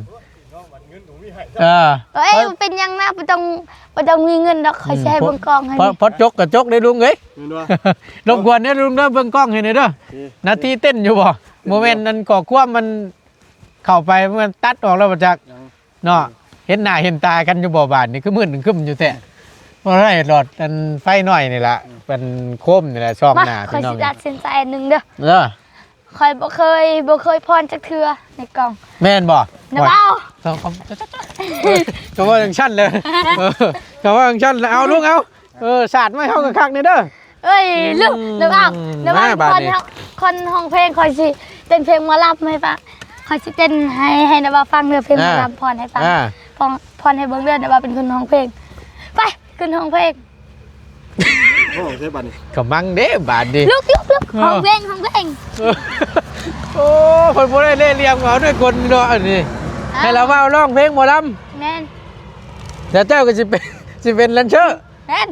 ເອີ ເອີຍ ເອີຍ ບໍ່ເປັນຫຍັງນະ ບໍ່ຕ້ອງ ບໍ່ຕ້ອງມີເງິນດອກ ຂ້ອຍຊິໃຫ້ເບິ່ງກ້ອງໃຫ້. ພໍ ພໍຈົກກໍຈົກເດ້ລຸງເອີຍ. ແມ່ນບໍ່? ລົບກວນເດ້ລຸງເດີ ເບິ່ງກ້ອງໃຫ້ແດ່ເດີ. ໂອເຄ ນາທີເຕັ້ນຢູ່ບໍ່? ບໍ່ແມ່ນ ອັນ ຂໍ້ຄວາມມັນເຂົ້າໄປ ມັນຕັດອອກແລ້ວບໍ່ຈັກ. ຫຍັງ? ເນາະ ເຫັນໜ້າເຫັນຕາກັນຢູ່ບໍ່ ບາດນີ້ຄືມືດຄຶ້ມຢູ່ແທ້. ບໍ່ໄດ້ຫຼອດອັນໄຟນ້ອຍນີ້ລະ ເປັນໂຄມນີ້ລະ ສ່ອງໜ້າ ມາ ຂ້ອຍຊິຕັດສິນໃຈອັນໜຶ່ງເດີ. ເອີ ຂ້ອຍບໍ່ເຄີຍ ບໍ່ເຄີຍພອນຈັກເທື່ອໃນກ້ອງ. ແມ່ນບໍ່? ນະເບົາ ເອີ ກໍເວົ້າຈັ່ງຊັ້ນແຫຼະ ເອີ ກໍເວົ້າຈັ່ງຊັ້ນແຫຼະ. ເອົາ ລຸງ ເອົາ ເອີ ສາດມາໃຫ້ເຮົາຄັກໆແດ່ເດີ. ເອີຍ ອືມ ລຸງ ນະເບົາ ນະເບົາ ມາບາດນີ້ ຄອນຮ້ອງເພງ ຂ້ອຍຊິເຕັ້ນເພງໝໍລຳໃຫ້ຟັງ. ຂ້ອຍຊິເຕັ້ນໃຫ້ ໃຫ້ນະເບົາຟັງເດີ ເພງໝໍລຳ ອ່າ ພອນໃຫ້ຟັງ ອ່າ ພອນ ພອນໃຫ້ເບິ່ງເດີ ນະເບົາເປັນຄົນຮ້ອງເພງ. ໄປ ຂຶ້ນຮ້ອງເພງ. ຮ້ອງໃສ່ບາດນີ້ ກຳລັງເດ້ບາດນີ້ ລຸກ ລຸກ ລຸກ ເອີ ຮ້ອງເພງ ຮ້ອງເພງ. ໂອ້ ເພິ່ນບໍ່ໄດ້ເລະລຽມເອົາດ້ວຍກົນເນາະ ອັນນີ້ ອ້າວ ໃຫ້ລາວເວົ້າຮ້ອງເພງໝໍລຳ. ແມ່ນ ແລ້ວເຈົ້າກໍຊິເປັນ ຊິເປັນແດນເຊີ. ແມ່ນ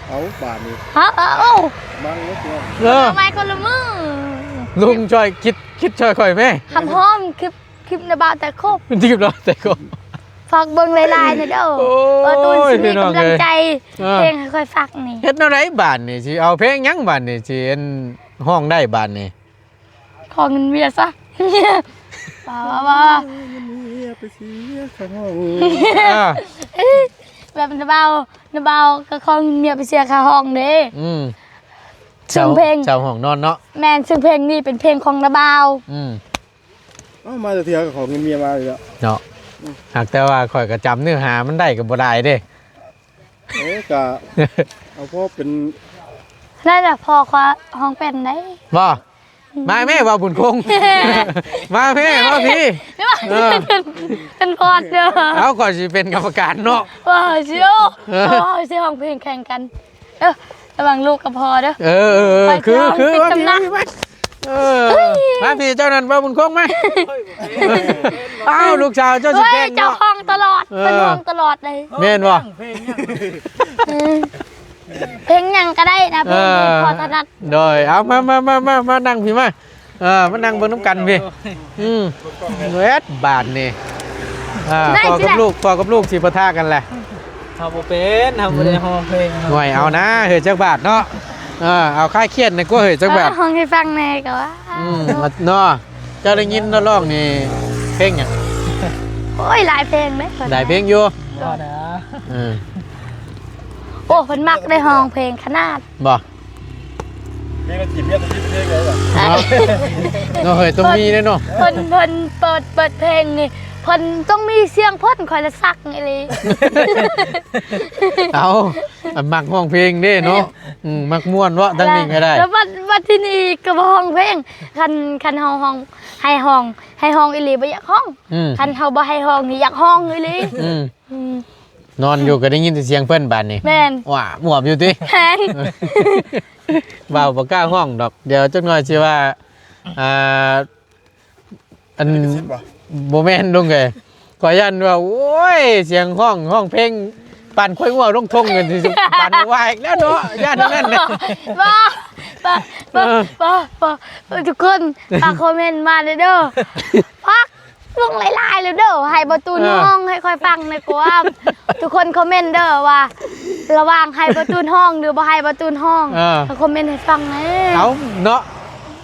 ເອົາບາດນີ້ ເອົາ ເອົາ ເອົາ ມັງເນາະ ເອີ ເອົາໄວ້ຄົນລະມື. ລຸງຊ່ອຍຄິດ ຄິດຊ່ອຍຂ້ອຍແມ້ ຄຳຮ້ອງຄລິບ ຄລິບນະບ່າວແຕະຄົບ ຄລິບນະບ່າວແຕະຄົບ. ຝາກເບິ່ງຫຼາຍໆແດ່ເດີ ໂອ້ຍ ບໍ່ຕູນຊິມີກຳລັງໃຈ ພີ່ນ້ອງເອີຍ ເພງໃຫ້ຂ້ອຍຝາກນີ້. ເຮັດແນວໃດບາດນີ້ ຊິເອົາເພງຫຍັງບາດນີ້ ຊິອັນຮ້ອງໄດ້ບາດນີ້? ຂໍເງິນເມຍຊະ ວ່າ ວ່າ ວ່າ ເງິນເມຍໄປເສຍຄ່າຫ້ອງ ອ່າ ແບບນະບ່າວ ນະບ່າວກໍຂໍເງິນເມຍໄປເສຍຄ່າຫ້ອງເດ້. ອືມ ເຊິ່ງເພງ ເຊົ່າຫ້ອງນອນເນາະ. ແມ່ນ ເຊິ່ງເພງນີ້ເປັນເພງຂອງນະບ່າວ. ອືມ ເອົາ ມາແຕ່ເທື່ອກໍຂໍເງິນເມຍມາຢູ່ແລ້ວເນາະ. ອືມ ຫາກແຕ່ວ່າຂ້ອຍກໍຈຳເນື້ອຫາມັນໄດ້ກໍບໍ່ຫຼາຍເດ້. ເອີ ກະເອົາພໍເປັນ ນັ້ນລະ ພໍຂ້ອຍຮ້ອງເປັນໄດ໋. ບໍ່? ອືມ ມາແມ່ ບ່າວບຸນຄົງ ມາແມ່ ມາພີ້. ເອີ ເປັນ ເປັນພອດເດີ ເອົາ ຂ້ອຍຊິເປັນກຳມະການເນາະ. ວ່າຊິ ໂອ້ ເອີ ເຮົາຊິຮ້ອງເພງແຂ່ງກັນ. ເອີ ລະຫວ່າງລູກກັບພໍ່ເດີ. ເອີ ເອີ ເອີ ຄື ຄື ເປັນ ວ່າ ກຳນັນ ເອີ ເອີຍ ມາພີ້ ເຈົ້ານັ້ນ ບ່າວບຸນຄົງມາ. ເອີ ອ້າວ ລູກສາວເຈົ້າຊິແຂ່ງເນາະ ເຈົ້າຮ້ອງຕະຫຼອດ. ເອີ ເພິ່ນຮ້ອງຕະຫຼອດເລີຍ. ແມ່ນບໍ່? ເພງຫຍັງ? ເອີ ເພງຫຍັງກໍໄດ້ນະ ເພງ ເອີ ເພງພໍຖະໜັດ. ໂດຍ ເອົາ ມາ ມາ ມາ ມາ ມານັ່ງພີ້ມາ. ເອີ ມານັ່ງເບິ່ງນຳກັນພີ້. ອືມ ແວັດບາດນີ້ ອ່າ ໄດ້ ພໍ່ກັບລູກ ໄດ້ ພໍ່ກັບລູກຊິປະທະກັນແຫຼະ. ເຮົາບໍ່ເປັນ ເຮົາບໍ່ໄດ້ ອືມ ຮ້ອງເພງ. ໂອ້ຍ ເອົານາເຮີ້ຍ ຈັກບາດເນາະ. ເອີ ເອົາຄາຍຄຽດແດ່ກວ່າເຮີ້ຍ ຈັກບາດ. ເອີ ຮ້ອງໃຫ້ຟັງແດ່ກໍວ່າ ອືມ ເນາະ. ເຈົ້າໄດ້ຍິນລາວຮ້ອງນີ້ເພງຫຍັງ? ໂອ້ຍ ຫຼາຍເພງເດ້ ຫຼາຍເພງຢູ່. ບໍ່ນະ ເອີ ໂອ້ ເພິ່ນມັກໄດ້ຮ້ອງເພງຂະໜາດ. ບໍ່? ເພງລະຈີບເມຍ ເພງເລີຍ ເນາະ ເນາະເຮີ້ຍ ຕ້ອງມີເດ້ເນາະ. ເພິ່ນ ເພິ່ນເປີດ ເປີດເພງນີ້ ເພິ່ນຕ້ອງມີສຽງເພິ່ນ ຂ້ອຍລະຊັກອີ່ຫຼີ. ເອົາ ອັນມັກຮ້ອງເພງເດ້ເນາະ. ອືມ ມັກມ່ວນເນາະ ທາງນີ້ກໍໄດ້. ແລ້ວບັດ ບັດທີນີ້ກໍບໍ່ຮ້ອງເພງ ຄັນ ຄັນເຮົາຮ້ອງ ໃຫ້ຮ້ອງ ໃຫ້ຮ້ອງອີ່ຫຼີບໍ່ຢາກຮ້ອງ. ອືມ ຄັນເຮົາບໍ່ໃຫ້ຮ້ອງນີ້ຢາກຮ້ອງອີ່ຫຼີ. ອືມ ອືມ ນອນຢູ່ກໍໄດ້ຍິນແຕ່ສຽງເພິ່ນບາດນີ້. ແມ່ນ ວ້າ ມວບຢູ່ຕິ. ແມ່ນ ເວົ້າບໍ່ກ້າຮ້ອງດອກ ດຽວຈັກໜ່ອຍຊິວ່າ ອ່າ ອັນ ບໍ່ແມ່ນລຸງເອີຍ ຂ້ອຍຢ້ານວ່າ ໂອ້ຍ ສຽງຮ້ອງ ຮ້ອງເພງປານຄວາຍງົວລົງທົ່ງ ຊິປານວ່າອີກແລ້ວເນາະ ຢ້ານແມ່ນ. ບໍ່ ບໍ່ ບໍ່ ເອີ ບໍ່ ບໍ່ ທຸກຄົນ ຝາກຄອມເມັນມາເດີ ຝາກ ລົງຫຼາຍໆເລີຍເດີ ໃຫ້ບ່າວຕູນ ເອີ ຮ້ອງໃຫ້ຂ້ອຍຟັງແດ່ກວ່າ. ທຸກຄົນຄອມເມັນເດີວ່າ ລະຫວ່າງໃຫ້ບ່າວຕູນຮ້ອງ ຫຼືບໍ່ໃຫ້ບ່າວຕູນຮ້ອງ ເອີ ຄອມເມັນໃຫ້ຟັງແດ່. ເອົາເນາະ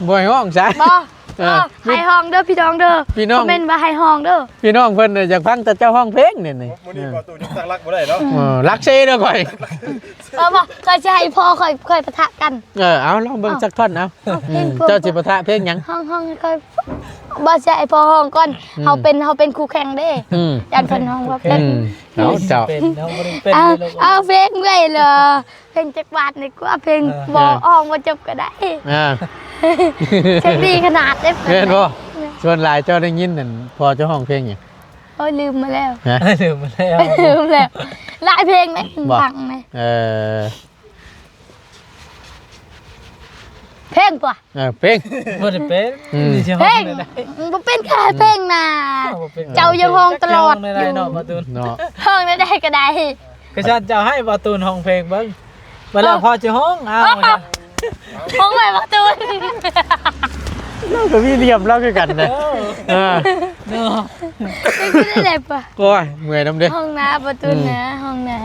ບໍ່ໃຫ້ຮ້ອງຊະ. ບໍ່ ເອີ ເອີ ໃຫ້ຮ້ອງເດີພີ່ນ້ອງເດີ ພີ່ນ້ອງ ຄອມເມັນວ່າໃຫ້ຮ້ອງເດີ. ພີ່ນ້ອງເພິ່ນຢາກຟັງແຕ່ເຈົ້າຮ້ອງເພງນີ້. ມື້ນີ້ບ່າວຕູນຍັງຕັ້ງຫຼັກບໍ່ໄດ້ເນາະ. ເອີ ຫຼັກເຊເດີຂ້ອຍ. ເອີ ບໍ່ ຂ້ອຍຊິໃຫ້ພໍ່ຂ້ອຍ ຂ້ອຍປະທະກັນ. ເອີ ເອົາ ລອງເບິ່ງ ເອົາ ຈັກທ່ອນ ເອົາ. ເອົາ ເພງ ອືມ ເພິ່ນ ເຈົ້າຊິປະທະເພງຫຍັງ? ຮ້ອງ ຮ້ອງໃຫ້ຂ້ອຍ ບໍ່ ຊິໃຫ້ພໍ່ຮ້ອງກ່ອນ. ອືມ ເຮົາເປັນ ເຮົາເປັນຄູ່ແຂ່ງເດ້. ອືມ ຢ້ານເພິ່ນຮ້ອງບໍ່ເປັນ. ອືມ ເອົາ ເຈົ້າ ເປັນ ເຮົາບໍ່ໄດ້ເປັນ ເອົາ ເລີຍລູກ ເອົາເພງເລີຍເລີ ເພງຈັກບາດນີ້ກວ່າ ເພງ ເອີ ບໍ່ ເອີ ຮ້ອງບໍ່ຈົບກໍໄດ້. ອ່າ ເພງດີຂະໜາດເດ້. ແມ່ນບໍ່? ສ່ວນຫຼາຍເຈົ້າໄດ້ຍິນນັ້ນ ພໍ່ເຈົ້າຮ້ອງເພງຫຍັງ? ໂອ້ຍ ລືມມາແລ້ວ. ຮະ? ລືມມາແລ້ວ ລືມແລ້ວ ຫຼາຍເພງເດ້ ບໍ່ ຟັງເດ້. ເອີ ເພງຕົວະ. ເອີ ເພງ ບໍ່ໄດ້ເປັນ. ອືມ ຊິຮ້ອງ ເພງ ໄດ້ ບໍ່ເປັນແຄ່ເພງນະ. ບໍ່ເປັນ ເຈົ້າຍັງຮ້ອງຕະຫຼອດຢູ່ ເນາະ ເນາະ ຮ້ອງໄດ້ກໍໄດ້. ກະຊັ້ນເຈົ້າໃຫ້ບ່າວຕູນຮ້ອງເພງເບິ່ງ ບັດແລ້ວ ເອີ ພໍ່ຈະຮ້ອງ. ເອົາ ເອົ້າ ຮ້ອງໄວ້ບ່າວຕູນ. ລາວກໍມີລຽບລາວຄືກັນນະ. ເອີ ເອີ ເນາະ ເປັນໄດ້ແຫຼະປະ. ໂອ້ຍ ເມື່ອຍນຳເດ້. ຮ້ອງນະບ່າວຕູນນະ. ອືມ ຮ້ອງນະ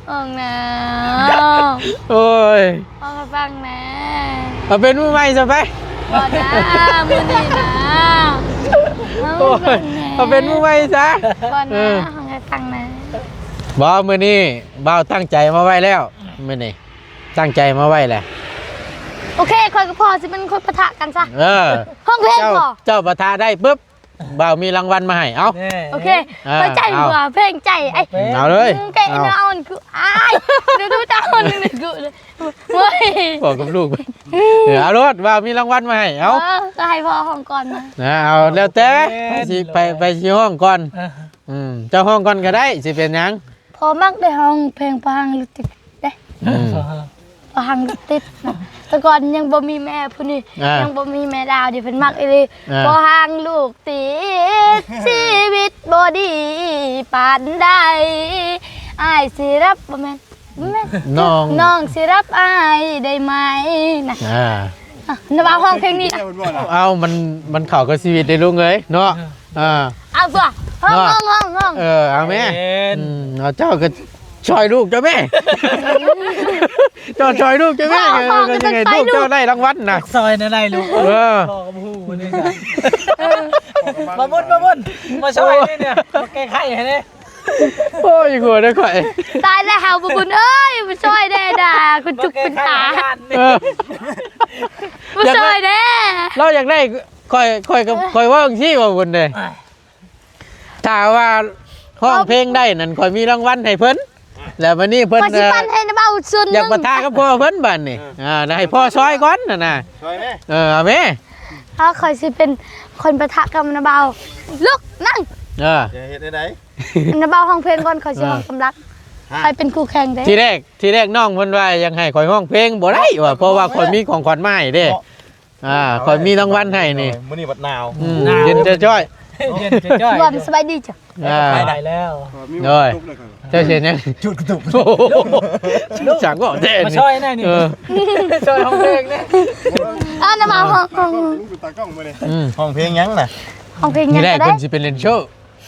ຮ້ອງນະ. ໂອ້ຍ ຮ້ອງໃຫ້ຟັງແດ່. ເອົາເປັນມືໃໝ່ຊະໄປ. ບໍ່ນະ ມື້ນີ້ນະ ໂອ້ຍ ເອົາເປັນມື້ໃໝ່ຊະ ບໍ່ນະ ເອີ ເຮົາໃຫ້ຟັງນະ ບໍ່ ມື້ນີ້ບ່າວຕັ້ງໃຈມາໄວ້ແລ້ວ ມື້ນີ້ຕັ້ງໃຈມາໄວ້ແຫຼະ ໂອເຄ ຂ້ອຍກັບພໍ່ຊິເປັນຄົນປະທະກັນຊະ ເອີ ຮ້ອງເພງ ເຈົ້າ ພໍ ເຈົ້າປະທະໄດ້ປຶບ ບ່າວມີລາງວັນມາໃຫ້ ເອົ້າ ໂອເຄ ເອີ ເປີດໃຈ ເອົາ ວ່າເພງໃຈ ເອົາເລີຍ ເພງໃຈ ເອົາ ເອົາ ອ້າຍ ດູ ດູ ຕາຄົນໜຶ່ງ ໂອ້ຍ ພໍ່ກັບລູກ ເອີ ເອົາໂລດ ບ່າວມີລາງວັນມາໃຫ້ ເອົາ ເອີ ກໍໃຫ້ພໍ່ຮ້ອງກ່ອນນະ ນະ ເອົາ ແລ້ວແຕ່ ເອີ ໃຜຊິ ໃຜ ໃຜຊິຮ້ອງກ່ອນ ເອີ ອືມ ເຈົ້າຮ້ອງກ່ອນກໍໄດ້ ຊິເປັນຫຍັງ ພໍ່ມັກໄດ້ຮ້ອງເພງພາງລຸດຕິດເດ້ ອືມ ພາງລຸດຕິດນະ ແຕ່ກ່ອນຍັງບໍ່ມີແມ່ຜູ້ນີ້ ອ່າ ຍັງບໍ່ມີແມ່ດາວ ທີ່ເພິ່ນມັກອີ່ຫຼີ ອ່າ ພໍຮ່າງລູກຕິດ ຊີວິດບໍ່ດີປານໃດ ອ້າຍຊິຮັບ ບໍ່ແມ່ນ ບໍ່ແມ່ນ ນ້ອງ ນ້ອງຊິຮັບອ້າຍໄດ້ໄໝນະ ອ່າ ອ່ະ ນະບ່າວຮ້ອງເພງນີ້ນະ ເອົາ ມັນ ມັນເຂົ້າກັບຊີວິດເດ້ລຸງເອີຍເນາະ ອ່າ ເອົາຕົວະ ຮ້ອງ ເນາະ ຮ້ອງ ຮ້ອງ ຮ້ອງ ເອີ ເອົາແມ່ ເອີ ອືມ ເອົາ ເຈົ້າກໍຊ່ອຍລູກເຈົ້າແມ່ ເຈົ້າຊ່ອຍລູກເຈົ້າແມ່ ເອີ ກໍຍັງໃຫ້ລູກເຈົ້າໄດ້ລາງວັນນະ ຊ່ອຍແນວໃດລູກ ເອີ ພໍ່ກໍບໍ່ຮູ້ເດ້ ເອີ ມາບຸນ ມາບຸນ ມາຊ່ອຍເດ້ ມາແກ້ໄຂໃຫ້ເດ້ ໂອ້ຍ ຫົວເດ້ຂ້ອຍ ຕາຍແລ້ວ ເຮົາບໍ່ບຸນເອີຍ ມາຊ່ອຍແດ່ດາ ຄຸນທຸກຄຸນຕາ ເອີ ມາຊ່ອຍແດ່ ລາວຢາກໄດ້ ຂ້ອຍ ຂ້ອຍກັບ ຂ້ອຍເວົ້າຈັ່ງຊີ້ວ່າບຸນເດ້ ຖ້າວ່າຮ້ອງເພງໄດ້ນັ້ນ ຂ້ອຍມີລາງວັນໃຫ້ເພິ່ນ ແລ້ວບັດນີ້ເພິ່ນ ຂ້ອຍຊິປັນໃຫ້ນະບ່າວສ່ວນໜຶ່ງ ຢາກປະທະກັບພໍ່ເພິ່ນບັດນີ້ ອ່າ ໃຫ້ພໍ່ຊ່ອຍກ່ອນຫັ້ນນະ ຊ່ອຍແມ່ ເອີ ເອົາແມ່ ຖ້າຂ້ອຍຊິເປັນຄົນປະທະກັບນະບ່າວ ລຸກ ນັ່ງ ເອີ ຈະເຮັດແນວໃດ ນະບ່າວຮ້ອງເພງກ່ອນ ຂ້ອຍຊິຮ້ອງຕາມຫຼັກ ຂ້ອຍເປັນຄູ່ແຂ່ງເດ້ ທີແລກ ທີແລກນ້ອງເພິ່ນວ່າຢາກໃຫ້ຂ້ອຍຮ້ອງເພງ ບໍ່ໄດ້ວ່າ ເພາະວ່າຂ້ອຍມີຂອງຂວັນມາໃຫ້ເດ້ ອ່າ ຂ້ອຍມີລາງວັນໃຫ້ນີ້ ມື້ນີ້ບັດໜາວ ອືມ ໜາວ ເຢັນຈ້ອຍໆ ເຢັນຈ້ອຍໆ ລວມສະບາຍດີຈ້ະ ອ່າ ໄປໄດ້ແລ້ວ ໂດຍ ເຈົ້າຊິເຮັດຫຍັງ? ຈຸດກະຕຸກ ໂອ້ໂຫ ຊ່າງເວົ້າແທ້ ມາຊ່ອຍແດ່ນີ້ ເອີ ຊ່ອຍຮ້ອງເພງແດ່ ເອີ ນະບ່າວຮ້ອງ ຮ້ອງ ເປັນຕາກ້ອງມື້ນີ້ ອືມ ຮ້ອງເພງຫຍັງນະ? ຮ້ອງເພງຫຍັງກໍໄດ້ ທີແລກເພິ່ນຊິເປັນແດນເຊີ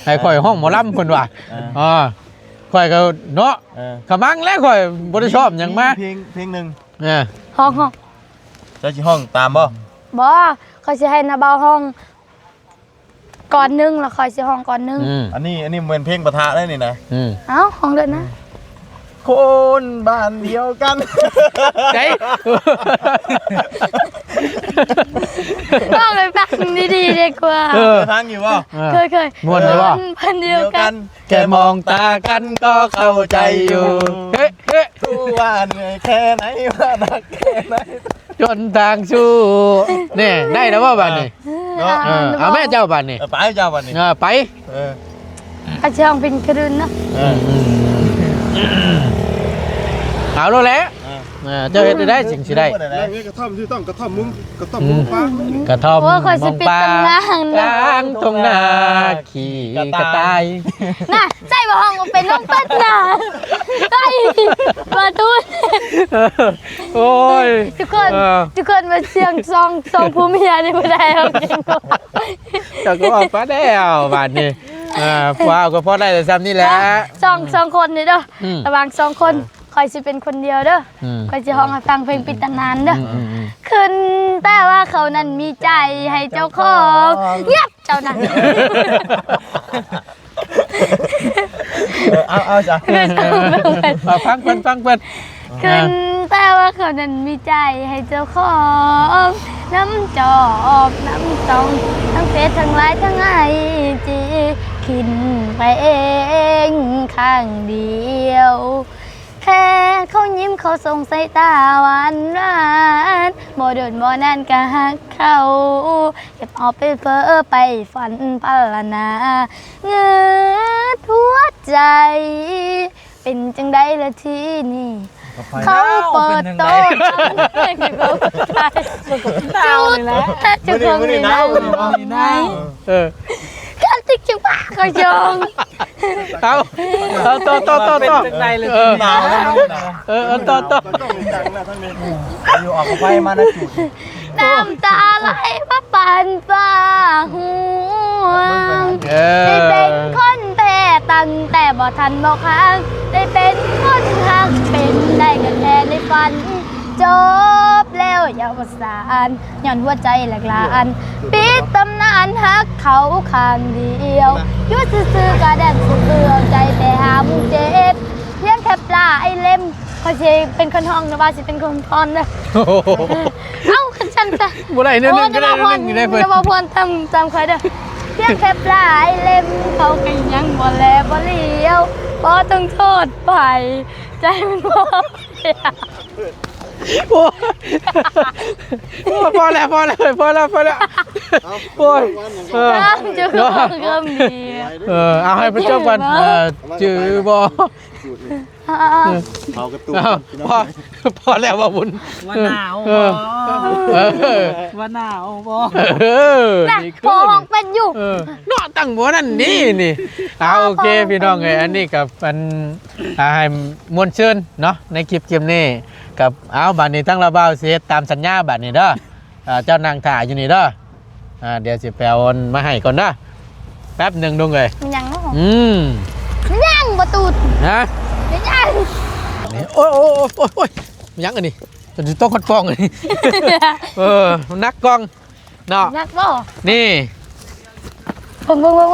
ໃຫ້ຂ້ອຍຮ້ອງໝໍລຳເພິ່ນວ່າ ເອີ ອ່າ ຂ້ອຍກໍເນາະ ເອີ ຂະມັງແລ້ວ ຂ້ອຍບໍ່ໄດ້ຊ້ອມຫຍັງມາ ມີເພງ ເພງໜຶ່ງ ເອີ ຮ້ອງ ຮ້ອງ ເຈົ້າຊິຮ້ອງຕາມບໍ່? ບໍ່ ຂ້ອຍຊິໃຫ້ນະບ່າວຮ້ອງກ່ອນໜຶ່ງ ແລ້ວຂ້ອຍຊິຮ້ອງກ່ອນໜຶ່ງ ອືມ ອັນນີ້ ອັນນີ້ບໍ່ແມ່ນເພງປະທະໄດ໋ນີ້ນະ ອືມ ເອົ້າ ຮ້ອງເລີຍນະ ອືມ ຄົນບ້ານດຽວກັນ ໃດ໋ ຮ້ອງໃຫ້ຟັງດີໆ ດີກວ່າ ເອີ ເຄີຍຟັງຢູ່ບໍ່? ເອີ ເຄີຍໆ ມ່ວນຢູ່ບໍ່? ຄົນບ້ານດຽວກັນ ແຄ່ມອງຕາກັນກໍເຂົ້າໃຈຢູ່ ເຮ ເຮ ຮູ້ວ່າເໜື່ອຍແຄ່ໄຫນ ວ່າໜັກແຄ່ໄຫນ ຈົນທາງສູ້ ນີ້ ໄດ້ແລ້ວບໍ່ບາດນີ້? ເນາະ ເອີ ເອົາແມ່ເຈົ້າບາດນີ້ ເອີ ໄປເຈົ້າບາດນີ້ ເອີ ໄປ ເອີ ກໍຊິຮ້ອງເປັນຄືນເນາະ ເອີ ອືມ ເອົາໂລດແຫຼະ ເອີ ເຈົ້າເຮັດໄດ້ຈັ່ງຊິໄດ້ ກະທ່ອມທີ່ຕ້ອງ ກະທ່ອມມຸງ ກະທ່ອມມຸງຟ້າ ກະທ່ອມ ໂອ້ຍ ຂ້ອຍຊິປິດຕຳນານ ກາງທົ່ງນາ ຂີ້ກະຕ່າຍ ນະ ໃສ່ບໍ່ ຮ້ອງບໍ່ເປັນ ຮ້ອງເປັນນະ ໃສ່ ບໍ່ຕູນ ໂອ້ຍ ທຸກຄົນ ເອີ ທຸກຄົນມາສຽງສອງ ສອງຜົວເມຍນີ້ບໍ່ໄດ້ ເອົາຈິງ ເຈົ້າກໍເວົ້າໄປແລ້ວບາດນີ້ ເອີ ພວກເຮົາກໍພໍໄດ້ແຕ່ຊ່ຳນີ້ແຫຼະ ສອງ ສອງຄົນນີ້ເດີ ອືມ ລະຫວ່າງສອງຄົນ ເອີ ຂ້ອຍຊິເປັນຄົນດຽວເດີ ອືມ ຂ້ອຍຊິຮ້ອງໃຫ້ຟັງເພງປິດຕຳນານເດີ ອືມໆໆ ຂຶ້ນແຕ່ວ່າເຂົານັ້ນມີໃຈໃຫ້ເຈົ້າຂອງ ງຽບ ເຈົ້ານະ ເອີ ເອົາ ເອົາຊະ ເອີ ເອົາ ຟັງເພິ່ນ ຟັງເພິ່ນ ຂຶ້ນແຕ່ວ່າເຂົານັ້ນມີໃຈໃຫ້ເຈົ້າຂອງ ນຳຈອບ ນຳຕ້ອງ ທັງເຟສ ທັງໄລນ໌ ທັງໄອຈີ ຄິດໄປເອງຂ້າງດຽວ ແຄ່ເຂົາຍິ້ມ ເຂົາສົ່ງສາຍຕາຫວານໆ ບໍ່ດົນບໍ່ນານກະຮັກເຂົາ ເກັບເອົາໄປເຟີ້ໄປຝັນພັນລະນາ ງືດຫົວໃຈ ເປັນຈັ່ງໃດລະທີນີ້ ເຂົາເປີດໂຕ ເປັນຈັ່ງໃດ ຈຸດ ຈຸດ ຈຸດ ຈຸດ ຈຸດ ເອີ ຄັນຕິກຈິງວ່າກໍຢອງ ເອົາ ເອົາ ຕໍ່ ຕໍ່ ຕໍ່ ຕໍ່ ເປັນຈັ່ງໃດລະ ເອີ ໜາວນະ ເອີ ເອີ ຕໍ່ ຕໍ່ ຢູ່ອອກໄຟມານະ ນ້ຳຕາໄຫຼມາປານຟ້າຮ່ວງ ເອີ ໄດ້ເປັນຄົນແທ້ຕັ້ງແຕ່ບໍ່ທັນບໍ່ຄາງ ໄດ້ເປັນຄົນຮັກ ເປັນໄດ້ກໍແຄ່ໃນຝັນ ຈົບແລ້ວຢາວສານ ຍ້ອນຫົວໃຈແຫຼກລານ ປິດຕຳນານຮັກເຂົາຂ້າງດຽວ ຢູ່ຊື່ໆກະແດນຊື່ໆ ເອົາໃຈແຕ່ຫາໝູ່ເຈັບ ພຽງແຄ່ປາຍເລັມ ຂ້ອຍຊິເປັນຄົນຮ້ອງ ນະວ່າຊິເປັນຄົນຟ້ອນເດີ. ເອົ້າ ຄັນຊັ້ນຊະ ບໍ່ໄດ້ແນວໜຶ່ງກໍໄດ້ແນວໜຶ່ງຢູ່ໃດ໋ ເພິ່ນ ນະວ່າພອນຕາມ ຕາມຂ້ອຍເດີ ພຽງແຄ່ປາຍເລັມ ເຂົາກໍຍັງບໍ່ແລບໍ່ຫຼຽວ ບໍ່ຕ້ອງໂທດໃຜ ໃຈມັນບໍ່ ໂອ້ຍ ໂອ້ຍ ພໍແລ້ວ ພໍແລ້ວ ພໍແລ້ວ ພໍແລ້ວ ເອົ້າ ໂອ້ຍ ເອີ ເຈົ້າຂອງເລື່ອງດີ ເອີ ເອົາໃຫ້ເພິ່ນຈົບກ່ອນ ເອີ ຈື່ບໍ່? ເອົາ ເອົາ ເອົາ ພໍ ພໍແລ້ວ ບ່າວບຸນ ວ່າໜາວ ເອີ ບໍ່? ເອີ ວ່າໜາວບໍ່? ເອີ ນະ ພໍຮ້ອງເປັນຢູ່ ເອີ ເນາະ ຕັ້ງບໍ່ນັ້ນນີ້ ນີ້ ເອົາ ໂອເຄ ພີ່ນ້ອງເອີຍ ອັນນີ້ກໍອັນ ອ່າ ໃຫ້ມ່ວນຊື່ນເນາະ ໃນຄລິບ ຄລິບນີ້ກໍ ເອົາ ບາດນີ້ທາງລາວບ່າວຊິເຮັດຕາມສັນຍາບາດນີ້ເດີ ອ່າ ເຈົ້ານັ່ງຖ້າຢູ່ນີ້ເດີ ອ່າ ດຽວຊິໄປເອົາອັນມາໃຫ້ກ່ອນເດີ ແປັບໜຶ່ງລຸງເອີຍ ມັນຍັງເນາະ ອືມ ມັນຍັງບໍ່ຕູດ ຮະ ມັນຍັງ ໂອ້ຍ ໂອ້ຍ ໂອ້ຍ ໂອ້ຍ ມັນຍັງອັນນີ້ ຈົນຊິຕົກຮອດກ້ອງອັນນີ້ ເອີ ມັນໜັກກ້ອງ ເນາະ ໜັກບໍ່? ນີ້ ເບິ່ງ ເບິ່ງ ເບິ່ງ ເ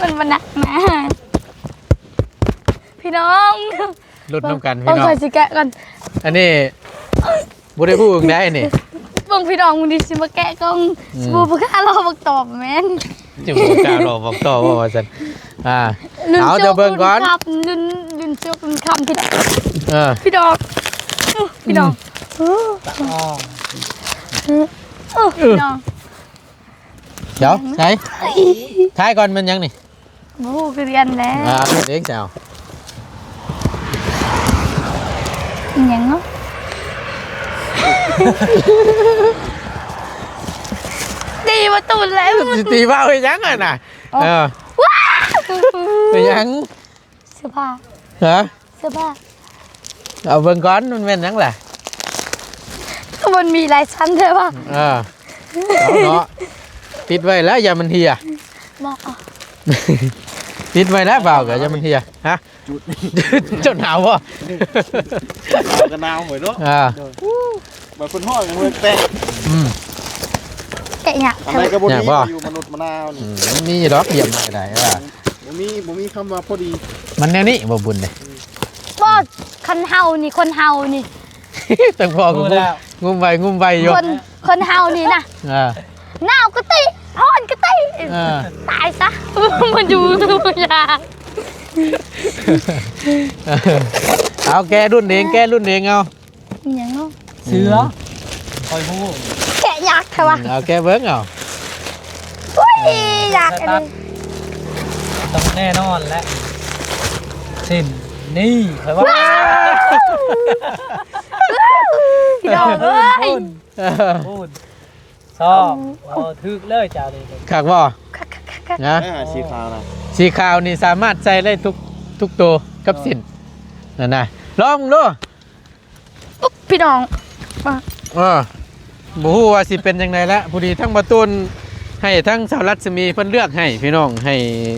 ບິ່ງ ມັນບໍ່ໜັກນະ ພີ່ນ້ອງ ລຸ້ນນຳກັນ ພີ່ນ້ອງ ຂ້ອຍຊິແກະກ່ອນ ອັນນີ້ບໍ່ໄດ້ຮູ້ຫຍັງໃດນີ້ ເບິ່ງ ພີ່ນ້ອງ ມື້ນີ້ຊິມາແກະກ່ອງ ອືມ ຊິບໍ່ ບໍ່ກ້າລໍບັກຕອບແມ່ນ ຈຶ່ງບໍ່ກ້າລໍບັກຕອບວ່າ ວ່າຊັ້ນ ອ່າ ລຸ້ນ ເອົາ ເຈົ້າເບິ່ງກ່ອນ ລຸ້ນ ລຸ້ນໂຊກລຸ້ນຄຳ ພີ່ນ້ອງ ເອີ ພີ່ນ້ອງ ພີ່ນ້ອງ ອືມ ເອີ ພີ່ນ້ອງ ດຽວ ໃສ່ ຖ່າຍກ່ອນ ແມ່ນຫຍັງນີ້? ບໍ່ຮູ້ຄືກັນແຫຼະ ອ່າ ເຮັດເອງຊະ ອີຫຍັງເນາະ? ຕີປະຕູແລ້ວ ຊິຕີເວົ້າອີຫຍັງຫັ້ນນະ? ເອີ ເອີ ວ້າວ ເປັນຫຍັງ? ເສື້ອຜ້າ ຮະ? ເສື້ອຜ້າ ເອົາເບິ່ງກ່ອນ ມັນແມ່ນຫຍັງລະ? ຄືມັນມີຫຼາຍຊັ້ນແທ້ວະ? ເອີ ເອົາເນາະ ຕິດໄວ້ແລ້ວ ຢ່າມັນເຫ່ຍ ບໍ່ ຕິດໄວ້ແລ້ວ ບ່າວ ກໍຢ່າມັນເຫ່ຍ ຮະ? ຈຸດ ເຈົ້າໜາວບໍ່? ໜາວກໍໜາວເວີ້ຍເນາະ ອ່າ ໂດຍ ບາດເພິ່ນຮ້ອນເວີ້ຍແຕກ ອືມ ແກະຍາກ ອັນໃດກໍບໍ່ດີ ຍາກບໍ່? ຢູ່ມະນຸດມະນາວນີ້ ອືມ ມັນມີດອກ ຢ້ຽມໄດ້ກໍໄດ້ ເອີ ບໍ່ມີ ບໍ່ມີຄຳວ່າພໍດີ ມັນແນວນີ້ບໍ່ບຸນເດ້ ບໍ່ ຄັນເຮົານີ້ ຄົນເຮົານີ້ ຕັ້ງພໍ່ກໍງຸ້ມ ງຸ້ມໄວ້ ງຸ້ມໄວ້ຢູ່ ຄົນ ຄົນເຮົານີ້ນະ ອ່າ ໜາວກໍຕິ ຮ້ອນກໍຕິ ອ່າ ຕາຍຊະ ມັນຢູ່ ບໍ່ຢາກ ເອົາ ແກະລຸ້ນເອງ ແກະລຸ້ນເອງເອົາ ອີຫຍັງເນາະ? ເສືອ ອືມ ຂ້ອຍຮູ້ ແກະຍາກແທ້ວະ ອືມ ເອົາແກະເບິ່ງເອົາ ອຸ້ຍ ຢາກອັນນີ້ ຕ້ອງແນ່ນອນແຫຼະ ສິ້ນນີ້ ຂ້ອຍວ່າ ວ້າວ ພີ່ນ້ອງເອີຍ ພຸ້ນ ພຸ້ນ ຊອງ ໂອ້ ຖືກເລີຍເຈົ້ານີ້ ຄັກບໍ່? ຄັກໆໆໆ ນະ ອ່າ ສີຂາວນະ ສີຂາວນີ້ສາມາດໃສ່ໄດ້ທຸກ ທຸກໂຕກັບສິ້ນ ເອີ ນັ້ນນະ ລອງເບິ່ງດູ ປຸບ ພີ່ນ້ອງ ເອີ ບໍ່ຮູ້ວ່າຊິເປັນຈັ່ງໃດແຫຼະ ພໍດີທັງບ່າວຕູນໃຫ້ທັງສາວລັດສະໝີເພິ່ນເລືອກໃຫ້ ພີ່ນ້ອງ ໃຫ້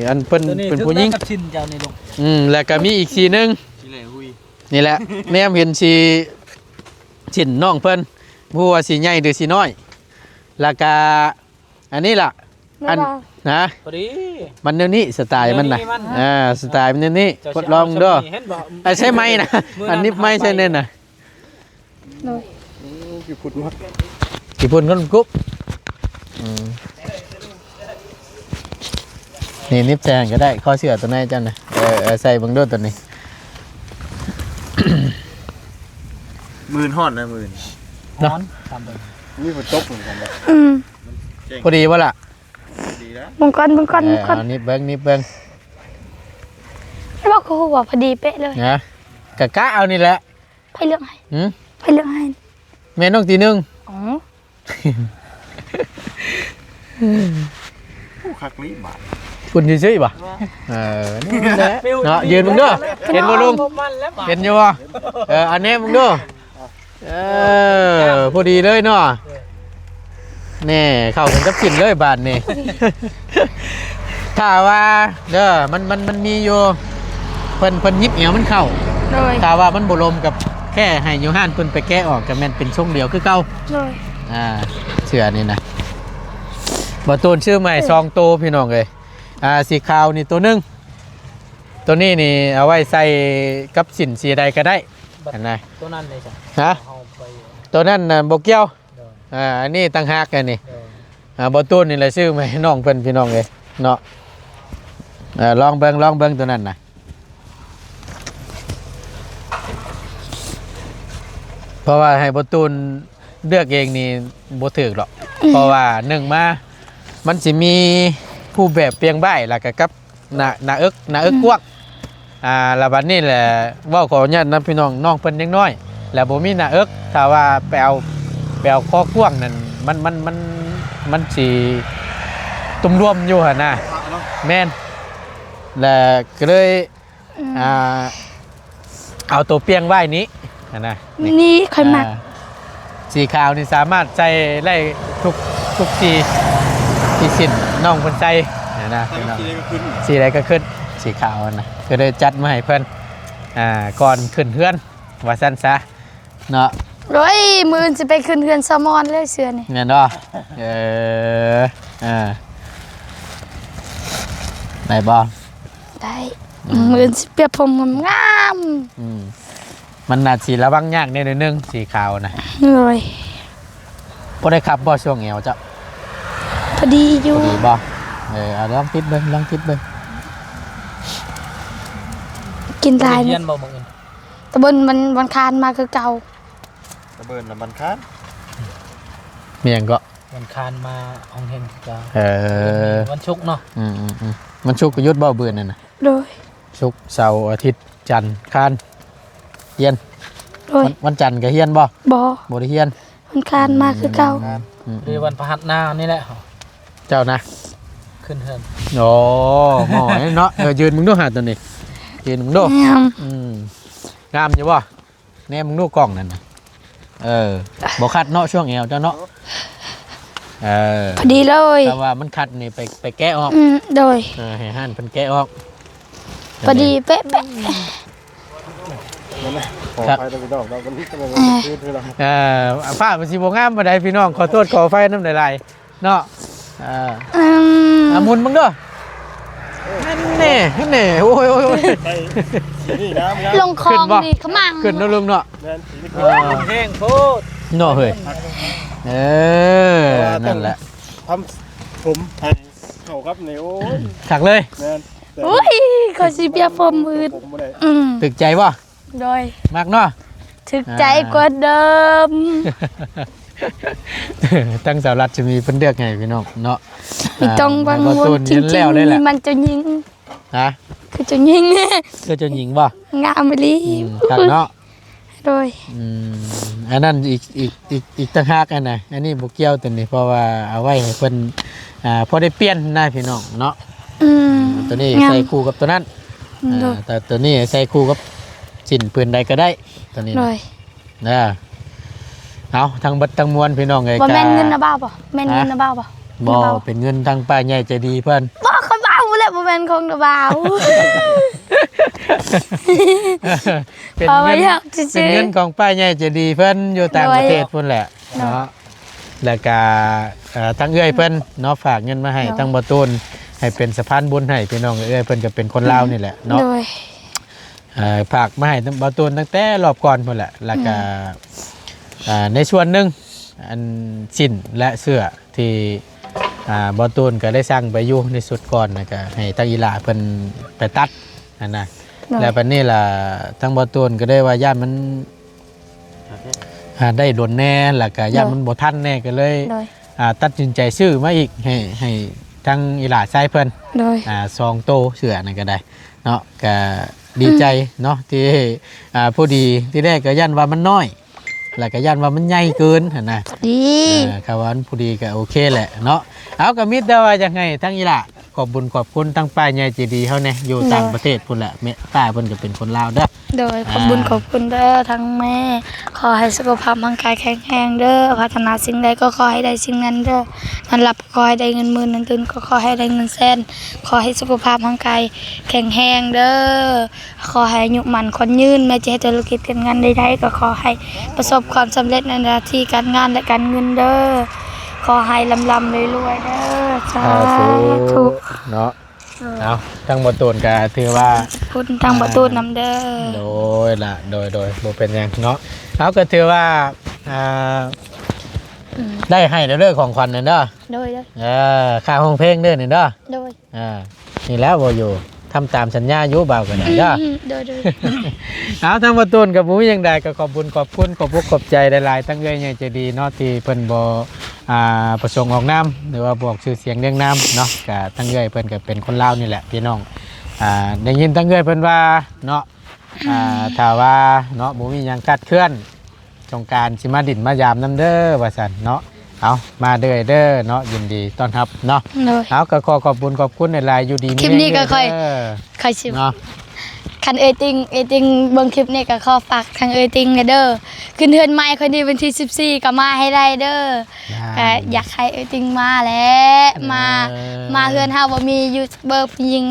ອັນເພິ່ນ ໂຕນີ້ ເປັນຜູ້ຍິງ ຖືກເລີຍກັບສິ້ນເຈົ້ານີ້ລູກ ອືມ ແລ້ວກໍມີອີກສີໜຶ່ງ ສີແຫຼຫຸຍ ນີ້ແຫຼະ ແນມເຫັນສີ ຊິ້ນນ້ອງເພິ່ນ ບໍ່ຮູ້ວ່າຊິໃຫຍ່ຫຼືຊິນ້ອຍ ແລ້ວກະອັນນີ້ລະ ແມ່ນບໍ່ ອັນ ນະ ພໍດີ ມັນແນວນີ້ ສະໄຕມັນນະ ແນວນີ້ມັນ ອ່າ ສະໄຕມັນແນວນີ້ ເຈົ້າຊິເອົາ ທົດລອງເດີ ເຫັນບໍ່ ໄອ້ໃຊ້ໄມ້ນະ ອັນໜິບໄມ້ໃສ່ແນ່ນະ ໂດຍ ໂອ້ ຂີ້ຝຸ່ນໝົດ ຂີ້ຝຸ່ນຄົນກຸບ ອືມ ນີ້ໜິບໃສ່ຫັ້ນກໍໄດ້ ຄໍເສື້ອຕົວໃນເຈົ້ານະ ເອີ ເອີ ໃສ່ເບິ່ງດູຕົວນີ້ ມື້ອື່ນຮ້ອນນະ ມື້ອື່ນ ເນາະ ຮ້ອນ ຕາມເບິ່ງ ມີຝົນຕົກເໝືອນກັນເດ້ ອືມ ມັນແຈ້ງ ພໍດີບໍ່ລະ? ພໍດີແລ້ວ ເບິ່ງກ່ອນ ເບິ່ງກ່ອນ ເອີ ເບິ່ງກ່ອນ ເອົາໜິບເບິ່ງ ໜິບເບິ່ງ ແລ້ວກໍຮູ້ວ່າພໍດີເປະເລີຍ ນະ ກະກະເອົານີ້ແຫຼະ ໃຜເລືອກໃຫ້? ຫື? ໃຜເລືອກໃຫ້? ແມ່ນ້ອງຕີໜຶ່ງ ອໍ ໂອ້ ຄັກລີບາດ ອຸ່ນຊື່ໆ ບໍ່? ເອີ ນີ້ແຫຼະ ເນາະ ຢືນເບິ່ງເດີ ເຫັນບໍ່ລຸງ? ເຫັນຢູ່ບໍ່? ເອີ ອັນແນມເບິ່ງເດີ ເອີ ພໍດີເລີຍເນາະ ແນ່ ເຂົ້າກັນກັບສິ້ນເລີຍບາດນີ້ ຖ້າວ່າເດີ ມັນ ມັນ ມັນມີຢູ່ ເພິ່ນ ເພິ່ນຫຍິບແອວມັນເຂົ້າ. ໂດຍ ຖ້າວ່າມັນບໍ່ລົມກໍແຄ່ໃຫ້ຢູ່ຮ້ານເພິ່ນໄປແກະອອກ ກໍແມ່ນເປັນຊົງດຽວຄືເກົ່າ. ໂດຍ ອ່າ ເສື້ອນີ້ນະ ບໍ່ຕູນຊື້ມາໃຫ້ສອງໂຕພີ່ນ້ອງເອີຍ. ອ່າ ສີຂາວນີ້ໂຕໜຶ່ງ ໂຕນີ້ນີ້ເອົາໄວ້ໃສ່ກັບສິ້ນສີໃດກໍໄດ້ ອັນນະ. ໂຕນັ້ນເດຊະ? ຮະ? ໂຕນັ້ນນະບໍ່ກ່ຽວ. ອ່າ ອັນນີ້ຕ່າງຫາກ ອັນນີ້. ອ່າ ບໍ່ຕູນນີ້ແຫຼະຊື້ມາໃຫ້ນ້ອງເພິ່ນພີ່ນ້ອງເອີຍເນາະ. ອ່າ ລອງເບິ່ງ ລອງເບິ່ງໂຕນັ້ນນະ ເພາະວ່າໃຫ້ບໍ່ຕູນເລືອກເອງນີ້ບໍ່ຖືກດອກ. ເພາະວ່າໜຶ່ງມາມັນຊິມີຮູບແບບປ່ຽງປ້າຍ ແລ້ວກໍກັບ ໜ້າ ໜ້າເອິກ ໜ້າເອິກກວ້າງ. ອ່າ ແລ້ວບັດນີ້ແຫຼະ ເວົ້າຂໍອະນຸຍາດນຳພີ່ນ້ອງ ນ້ອງເພິ່ນຍັງນ້ອຍ ແລ້ວບໍ່ມີໜ້າເອິກ. ຖ້າວ່າໄປເອົາ ໄປເອົາຄໍກວ້າງນັ້ນ ມັນ ມັນ ມັນ ມັນຊິຕຸ້ມລວມຢູ່ຫັ້ນນະ. ແມ່ນ ແລ້ວກໍເລີຍ ອ່າ ເອົາໂຕປ່ຽງໄວ້ນີ້ຫັ້ນນະ. ນີ້ຂ້ອຍມັກ ອ່າ ສີຂາວນີ້ສາມາດໃສ່ໄດ້ທຸກ ທຸກສີທີ່ສິ້ນນ້ອງເພິ່ນໃສ່ຫັ້ນນະ. ໃສ່ ພີ່ນ້ອງ ສີໃດກໍຂຶ້ນ ສີໃດກໍຂຶ້ນ ສີຂາວຫັ້ນນະ ກໍໄດ້ຈັດມາໃຫ້ເພິ່ນ ອ່າ ກ່ອນຂຶ້ນເຮືອນວ່າຊັ້ນຊະເນາະ. ໂອ້ຍ ມື້ອື່ນຊິໄປຂຶ້ນເຮືອນສາວມອນແລ້ວເສື້ອນີ້. ແມ່ນບໍ່? ເອີ ອ່າ ໄດ້ບໍ່? ໄດ້ ອືມ ມື້ອື່ນຊິປຽບຜົມງາມໆ. ອືມ ມັນໜ້າຊິລະວັງຍາກແດ່ໜ້ອຍໜຶ່ງ ສີຂາວນະ. ໂດຍ ບໍ່ໄດ້ຂັບບໍ່ຊ່ວງແອວເຈົ້າ? ພໍດີຢູ່ ພໍດີບໍ່? ເອີ ເອົາລອງຕິດເບິ່ງ ລອງຕິດເບິ່ງ. ກິນຫຼາຍ ຮຽນບໍ່ມື້ອື່ນ? ຕະເບິ່ນວັນ ວັນຄານມາຄືເກົ່າ. ຕະເບິ່ນລະວັນຄານ ມີຫຍັງເກາະ? ວັນຄານມາໂຮງຮຽນຄືເກົ່າ. ເອີ ວັນສຸກເນາະ. ອືມໆໆ ວັນສຸກກໍຢຸດບໍ່ມື້ອື່ນນັ້ນນະ? ໂດຍ ສຸກ ເສົາ ອາທິດ ຈັນ ຄານ ຮຽນ. ໂດຍ ວັນ ວັນຈັນກໍຮຽນບໍ່? ບໍ່ ບໍ່ໄດ້ຮຽນ. ວັນຄານມາຄືເກົ່າ. ອືມໆໆ ຫຼືວັນພະຫັດໜ້ານີ້ແຫຼະ. ເຈົ້ານະ ຂຶ້ນເຮືອນ. ໂອ້ ໝໍເນາະ. ເອີ ຢືນເບິ່ງດູຫາຕົວນີ້ ຢືນເບິ່ງດູ. ງາມ ອືມ ງາມຢູ່ບໍ່? ແນມເບິ່ງດູກ້ອງນັ້ນນະ. ເອີ ບໍ່ຂັດເນາະ ຊ່ວງແອວເຈົ້າເນາະ. ເອີ ພໍດີເລີຍ. ຖ້າວ່າມັນຂັດນີ້ໄປ ໄປແກະອອກ. ອືມ ໂດຍ ເອີ ໃຫ້ຮ້ານເພິ່ນແກະອອກ. ພໍດີເປະໆ. ຂໍອະໄພເດີພີ່ນ້ອງເນາະ ມັນ ເອີ ຟ້າມັນຊິບໍ່ງາມປານໃດພີ່ນ້ອງ ຂໍໂທດຂໍອະໄພນຳຫຼາຍໆ ເນາະ. ເອີ ອືມ ອ່ະ ໝູນເບິ່ງເດີ. ນັ້ນແນ່ ນັ້ນແນ່. ໂອ້ຍ ໂອ້ຍ ໂອ້ຍ ໄປ ນີ້ງາມໆ ລົງຄອງນີ້ຂະມັງ ຂຶ້ນເນາະລຸງເນາະ. ແມ່ນ ເອີ ແຮງໂພດເນາະເຮີ້ຍ. ເອີ ນັ້ນແຫຼະ ທຳຜົມໃຫ້ເຂົ້າກັບນີ້ ໂອ້ຍ ຄັກເລີຍ. ແມ່ນ ໂອ້ຍ ຂ້ອຍຊິປຽບຜົມອື່ນ. ອືມ ຖືກໃຈບໍ່? ໂດຍ ມັກເນາະ ຖືກໃຈກວ່າເດີມ. ທາງສາວລັດຊະມີເພິ່ນເລືອກໃຫ້ພີ່ນ້ອງເນາະ. ມີຕ້ອງວັງວົນຈິງໆ ມີມັນເຈົ້າຍິງ. ຮະ? ຄືເຈົ້າຍິງ ຄືເຈົ້າຍິງບໍ່? ງາມອີ່ຫຼີ. ອືມ ຄັກເນາະ. ໂດຍ ອືມ ອັນນັ້ນອີກ ອີກ ອີກ ອີກຕ່າງຫາກອັນນະ. ອັນນີ້ບໍ່ກ່ຽວຕົວນີ້ ເພາະວ່າເອົາໄວ້ໃຫ້ເພິ່ນ ອ່າ ພໍໄດ້ປ່ຽນນະພີ່ນ້ອງເນາະ. ອືມ ຕົວນີ້ໃສ່ຄູ່ກັບຕົວນັ້ນ. ອືມ ອ່າ ແຕ່ຕົວນີ້ໃສ່ຄູ່ກັບສິ້ນຜືນໃດກໍໄດ້ ຕົວນີ້ນະ. ໂດຍ ເດີ ເອົາ ທັງເບິດທັງມວນພີ່ນ້ອງເອີຍ ບໍ່ແມ່ນເງິນນະບ່າວບໍ່? ແມ່ນເງິນນະບ່າວບໍ່? ບໍ່ ເປັນເງິນທາງປ້າໃຫຍ່ໃຈດີເພິ່ນ. ບໍ່ ຂ້ອຍເວົ້າແລ້ວ ບໍ່ແມ່ນຂອງນະບ່າວ. ເປັນເງິນ ເປັນເງິນຂອງປ້າໃຫຍ່ໃຈດີເພິ່ນຢູ່ຕ່າງປະເທດພຸ້ນແຫຼະເນາະ. ແລ້ວກະ ເອີ ທາງເອື້ອຍເພິ່ນເນາະ ຝາກເງິນມາໃຫ້ທາງບໍ່ຕູນ ໃຫ້ເປັນສະພານບຸນໃຫ້ພີ່ນ້ອງ. ເອື້ອຍເພິ່ນກໍເປັນຄົນລາວນີ້ແຫຼະເນາະ. ໂດຍ ເອີ ຝາກມາໃຫ້ບ່າວຕູນຕັ້ງແຕ່ລອບກ່ອນພຸ້ນແຫຼະ. ແລ້ວກະ ອືມ ເອີ ໃນສ່ວນໜຶ່ງ ອັນ ສິ້ນ ແລະ ເສື້ອທີ່ ອ່າ ບ່າວຕູນກໍໄດ້ສັ່ງໄປຢູ່ໃນຊຸດກ່ອນ ແລ້ວກະໃຫ້ທາງອີ່ຫຼ້າເພິ່ນໄປຕັດຫັ້ນນະ. ໂດຍ ແລ້ວບັດນີ້ລະ ທາງບ່າວຕູນກໍໄດ້ວ່າຢ້ານມັນ ອ່າ ໄດ້ດົນແດ່ ແລ້ວກະຢ້ານມັນບໍ່ທັນແດ່ ກໍເລີຍ ໂດຍ ອ່າ ຕັດສິນໃຈຊື້ມາອີກ ໃຫ້ ໃຫ້ທາງອີ່ຫຼ້າຊາຍເພິ່ນ ໂດຍ ອ່າ ສອງໂຕ ເສື້ອນັ້ນກໍໄດ້ເນາະ. ກະດີໃຈເນາະ ທີ່ ອ່າ ພໍດີ ທີແລກກໍຢ້ານວ່າມັນນ້ອຍ ແລ້ວກໍຢ້ານວ່າມັນໃຫຍ່ເກີນຫັ້ນນະ. ດີ ເອີ ຄຳວ່າມັນພໍດີກໍໂອເຄແຫຼະເນາະ. ເອົາ ກໍມີແຕ່ວ່າຢາກໃຫ້ທາງອີ່ຫຼ້າ ຂອບບຸນຂອບຄຸນທັງປ້າໃຫຍ່ໃຈດີເຮົາແດ່ ຢູ່ຕ່າງປະເທດພຸ້ນແຫຼະ. ແມ່ປ້າເພິ່ນກໍເປັນຄົນລາວເດີ. ໂດຍ ອ່າ ຂອບບຸນຂອບຄຸນເດີທັງແມ່. ຂໍໃຫ້ສຸຂະພາບຮ່າງກາຍແຂງແຮງເດີ. ປາດຖະໜາສິ່ງໃດກໍຂໍໃຫ້ໄດ້ສິ່ງນັ້ນເດີ. ນອນຫຼັບກໍຂໍໃຫ້ໄດ້ເງິນໝື່ນ ນອນຕື່ນກໍຂໍໃຫ້ໄດ້ເງິນແສນ. ຂໍໃຫ້ສຸຂະພາບຮ່າງກາຍແຂງແຮງເດີ. ຂໍໃຫ້ອາຍຸໝັ້ນຂວັນຍືນ. ແມ່ຈະເຮັດທຸລະກິດການງານໃດໆ ກໍຂໍໃຫ້ປະສົບຄວາມສຳເລັດໃນໜ້າທີ່ການງານ ແລະ ການເງິນເດີ. ຂໍໃຫ້ລ່ຳໆລວຍໆເດີ. ສາ ສາທຸ ທຸເນາະ. ເອີ ເອົາ ທາງບໍ່ຕູນກໍຖືວ່າ ຂອບຄຸນທາງບໍ່ຕູນນຳເດີ. ໂດຍລະ ໂດຍໆ ບໍ່ເປັນຫຍັງເນາະ. ເອົາ ກໍຖືວ່າ ອ່າ ອືມ ໄດ້ໃຫ້ແລ້ວເດີ ຂອງຂວັນນັ້ນເດີ. ໂດຍໆ ເອີ ຄ່າຮ້ອງເພງເດີນີ້ເດີ. ໂດຍ ອ່າ ນີ້ແຫຼະບໍ່ຢູ່ ທຳຕາມສັນຍາຢູ່ ບ່າວກໍໄດ້ເດີ. ໂດຍໆ ເອົາ ທາງບໍ່ຕູນກໍບໍ່ມີຫຍັງໃດ ກໍຂອບບຸນຂອບຄຸນ ຂອບອົກຂອບໃຈຫຼາຍໆ ທັງເອື້ອຍໃຫຍ່ໃຈດີເນາະ ທີ່ເພິ່ນບໍ່ ອ່າ ປະສົງອອກນາມ ຫຼືວ່າບອກຊື່ສຽງລຽງນາມເນາະ. ກະທາງເອື້ອຍເພິ່ນກໍເປັນຄົນລາວນີ້ແຫຼະພີ່ນ້ອງ. ອ່າ ໄດ້ຍິນທາງເອື້ອຍເພິ່ນວ່າເນາະ ອ່າ ຖ້າວ່າເນາະ ບໍ່ມີຫຍັງຄາດເຄື່ອນ ສົງການຊິມາດິນມາຢາມນຳເດີ ວ່າຊັ້ນເນາະ. ເອົາ ມາເດີເດີເນາະ ຍິນດີຕ້ອນຮັບເນາະ. ໂດຍ ເອົາ ກໍຂໍຂອບບຸນຂອບຄຸນຫຼາຍໆ ຢູ່ດີມີແຮງເດີ. ຄລິບນີ້ກໍຄ່ອຍ ເນາະ ຂ້ອຍຊິ ຄັນເອື້ອຍຕິ່ງ ເອື້ອຍຕິ່ງເບິ່ງຄລິບນີ້ກໍຂໍຝາກທາງເອື້ອຍຕິ່ງແດ່ເດີ. ຂຶ້ນເຮືອນໃໝ່ຂ້ອຍນີ້ວັນທີສິບສີ່ກໍມາໃຫ້ໄດ້ເດີ. ກໍຢາກໃຫ້ເອື້ອຍຕິ່ງມາແຫຼະ ມາ ເອີ ມາເຮືອນເຮົາບໍ່ມີຢູທູບເບີຜູ້ຍິງ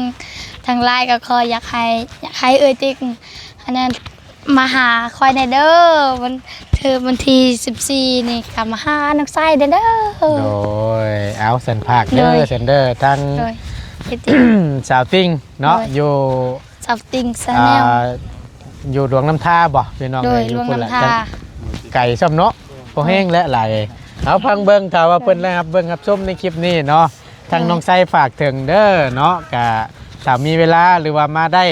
ທັງຫຼາຍ ກໍຂໍຢາກໃຫ້ ຢາກໃຫ້ເອື້ອຍຕິ່ງ ອັນນັ້ນ ມາຫາຂ້ອຍແດ່ເດີ. ວັນ ຄືວັນທີສິບສີ່ນີ້ກໍມາຫານ້ອງໄຊແດ່ເດີ. ໂດຍ ເອົາ ສັນພາກເດີ ໂດຍ ສັນເດີ ທັງ ໂດຍ ສາວຕິ່ງເນາະ ໂດຍ ຢູ່ ສາວຕິ່ງ Channel ອ່າ ຢູ່ຫຼວງນ້ຳທາບໍ່ພີ່ນ້ອງ? ໂດຍ ຢູ່ ຫຼວງນ້ຳທາ ພຸ້ນລະ ໄກຊ້ຳເນາະ ພໍແຮງແຫຼະຫຼາຍ. ເອົາ ຟັງເບິ່ງ ຖ້າວ່າເພິ່ນໄດ້ຮັບເບິ່ງຮັບຊົມໃນຄລິບນີ້ເນາະ ທາງ ໂດຍ ນ້ອງໄຊຝາກເຖິງເດີເນາະ ກະຖ້າມີເວລາ ຫຼືວ່າມາໄດ້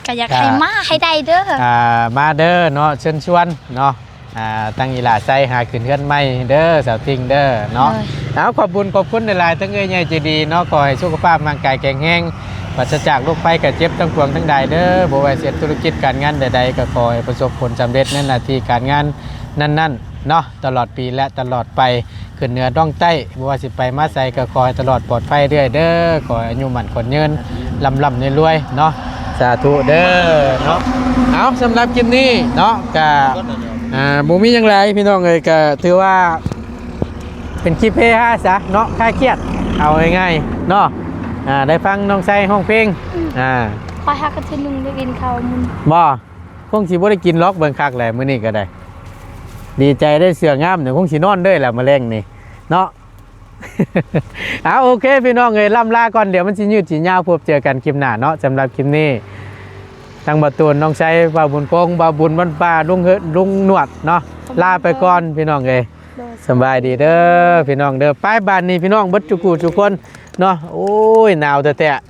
ກໍຢາກໃຫ້ ກໍ ມາໃຫ້ໄດ້ເດີ. ອ່າ ມາເດີເນາະ ເຊີນຊວນເນາະ. ອ່າ ທາງອີ່ຫຼ້າໄຊຫາຂຶ້ນເຮືອນໃໝ່ເດີ ສາວຕິ່ງເດີເນາະ. ໂດຍ ເອົາ ຂອບບຸນຂອບຄຸນຫຼາຍໆ ທັງເອື້ອຍໃຫຍ່ໃຈດີເນາະ. ຂໍໃຫ້ສຸຂະພາບຮ່າງກາຍແຂງແຮງ ປາສະຈາກໂລກໄພໄຂ້ເຈັບທັງປວງທັງຫຼາຍເດີ. ບໍ່ວ່າຊິເຮັດທຸລະກິດການງານໃດໆ ກໍຂໍໃຫ້ປະສົບຜົນສຳເລັດໃນໜ້າທີ່ການງານນັ້ນໆເນາະ ຕະຫຼອດປີ ແລະ ຕະຫຼອດໄປ. ຂຶ້ນເໜືອລ່ອງໃຕ້ ບໍ່ວ່າຊິໄປມາໃສກໍຂໍໃຫ້ຕະຫຼອດປອດໄພເລື້ອຍເດີ. ຂໍໃຫ້ອາຍຸໝັ້ນຂວັນຍືນ ລ່ຳໆລວຍໆເນາະ. ສາທຸເດີເນາະ. ເອົາ ສຳລັບຄລິບນີ້ເນາະ ກະ ອ່າ ບໍ່ມີຫຍັງຫຼາຍພີ່ນ້ອງເອີຍ. ກະຖືວ່າເປັນຄລິບເຮຮາຊະເນາະ ຄາຍຄຽດ ເອົາງ່າຍໆເນາະ. ອ່າ ໄດ້ຟັງນ້ອງໄຊຮ້ອງເພງ. ອືມ ອ່າ ຂ້ອຍຫາກະເທື່ອໜຶ່ງໄດ້ກິນເຂົ້າມື້ນີ້ ບໍ່? ຄົງຊິບໍ່ໄດ້ກິນຫຼອກ ເບິ່ງຄັກແຫຼະມື້ນີ້ກໍໄດ້. ດີໃຈໄດ້ເສື້ອງາມນີ້ ຄົງຊິນອນເລີຍແຫຼະມື້ແລງນີ້ເນາະ. ເອົາ ໂອເຄພີ່ນ້ອງເອີຍ ລ່ຳລາກ່ອນ ດຽວມັນຊິຍືດຊິຍາວ. ພົບເຈີກັນຄລິບໜ້າເນາະ. ສຳລັບຄລິບນີ້ ທັງບ່າວຕູນ ນ້ອງໄຊ ບ່າວບຸນຄົງ ບ່າວບຸນບ້ານປ່າ ລຸງເຮີ ລຸງໜວດເນາະ ລາໄປກ່ອນພີ່ນ້ອງເອີຍ. ໂດຍ ສະບາຍດີເດີພີ່ນ້ອງເດີ. ໄປ ບາດນີ້ພີ່ນ້ອງເບິດທຸກຜູ້ທຸກຄົນເນາະ. ໂອ້ຍ ໜາວແທ້ໆ.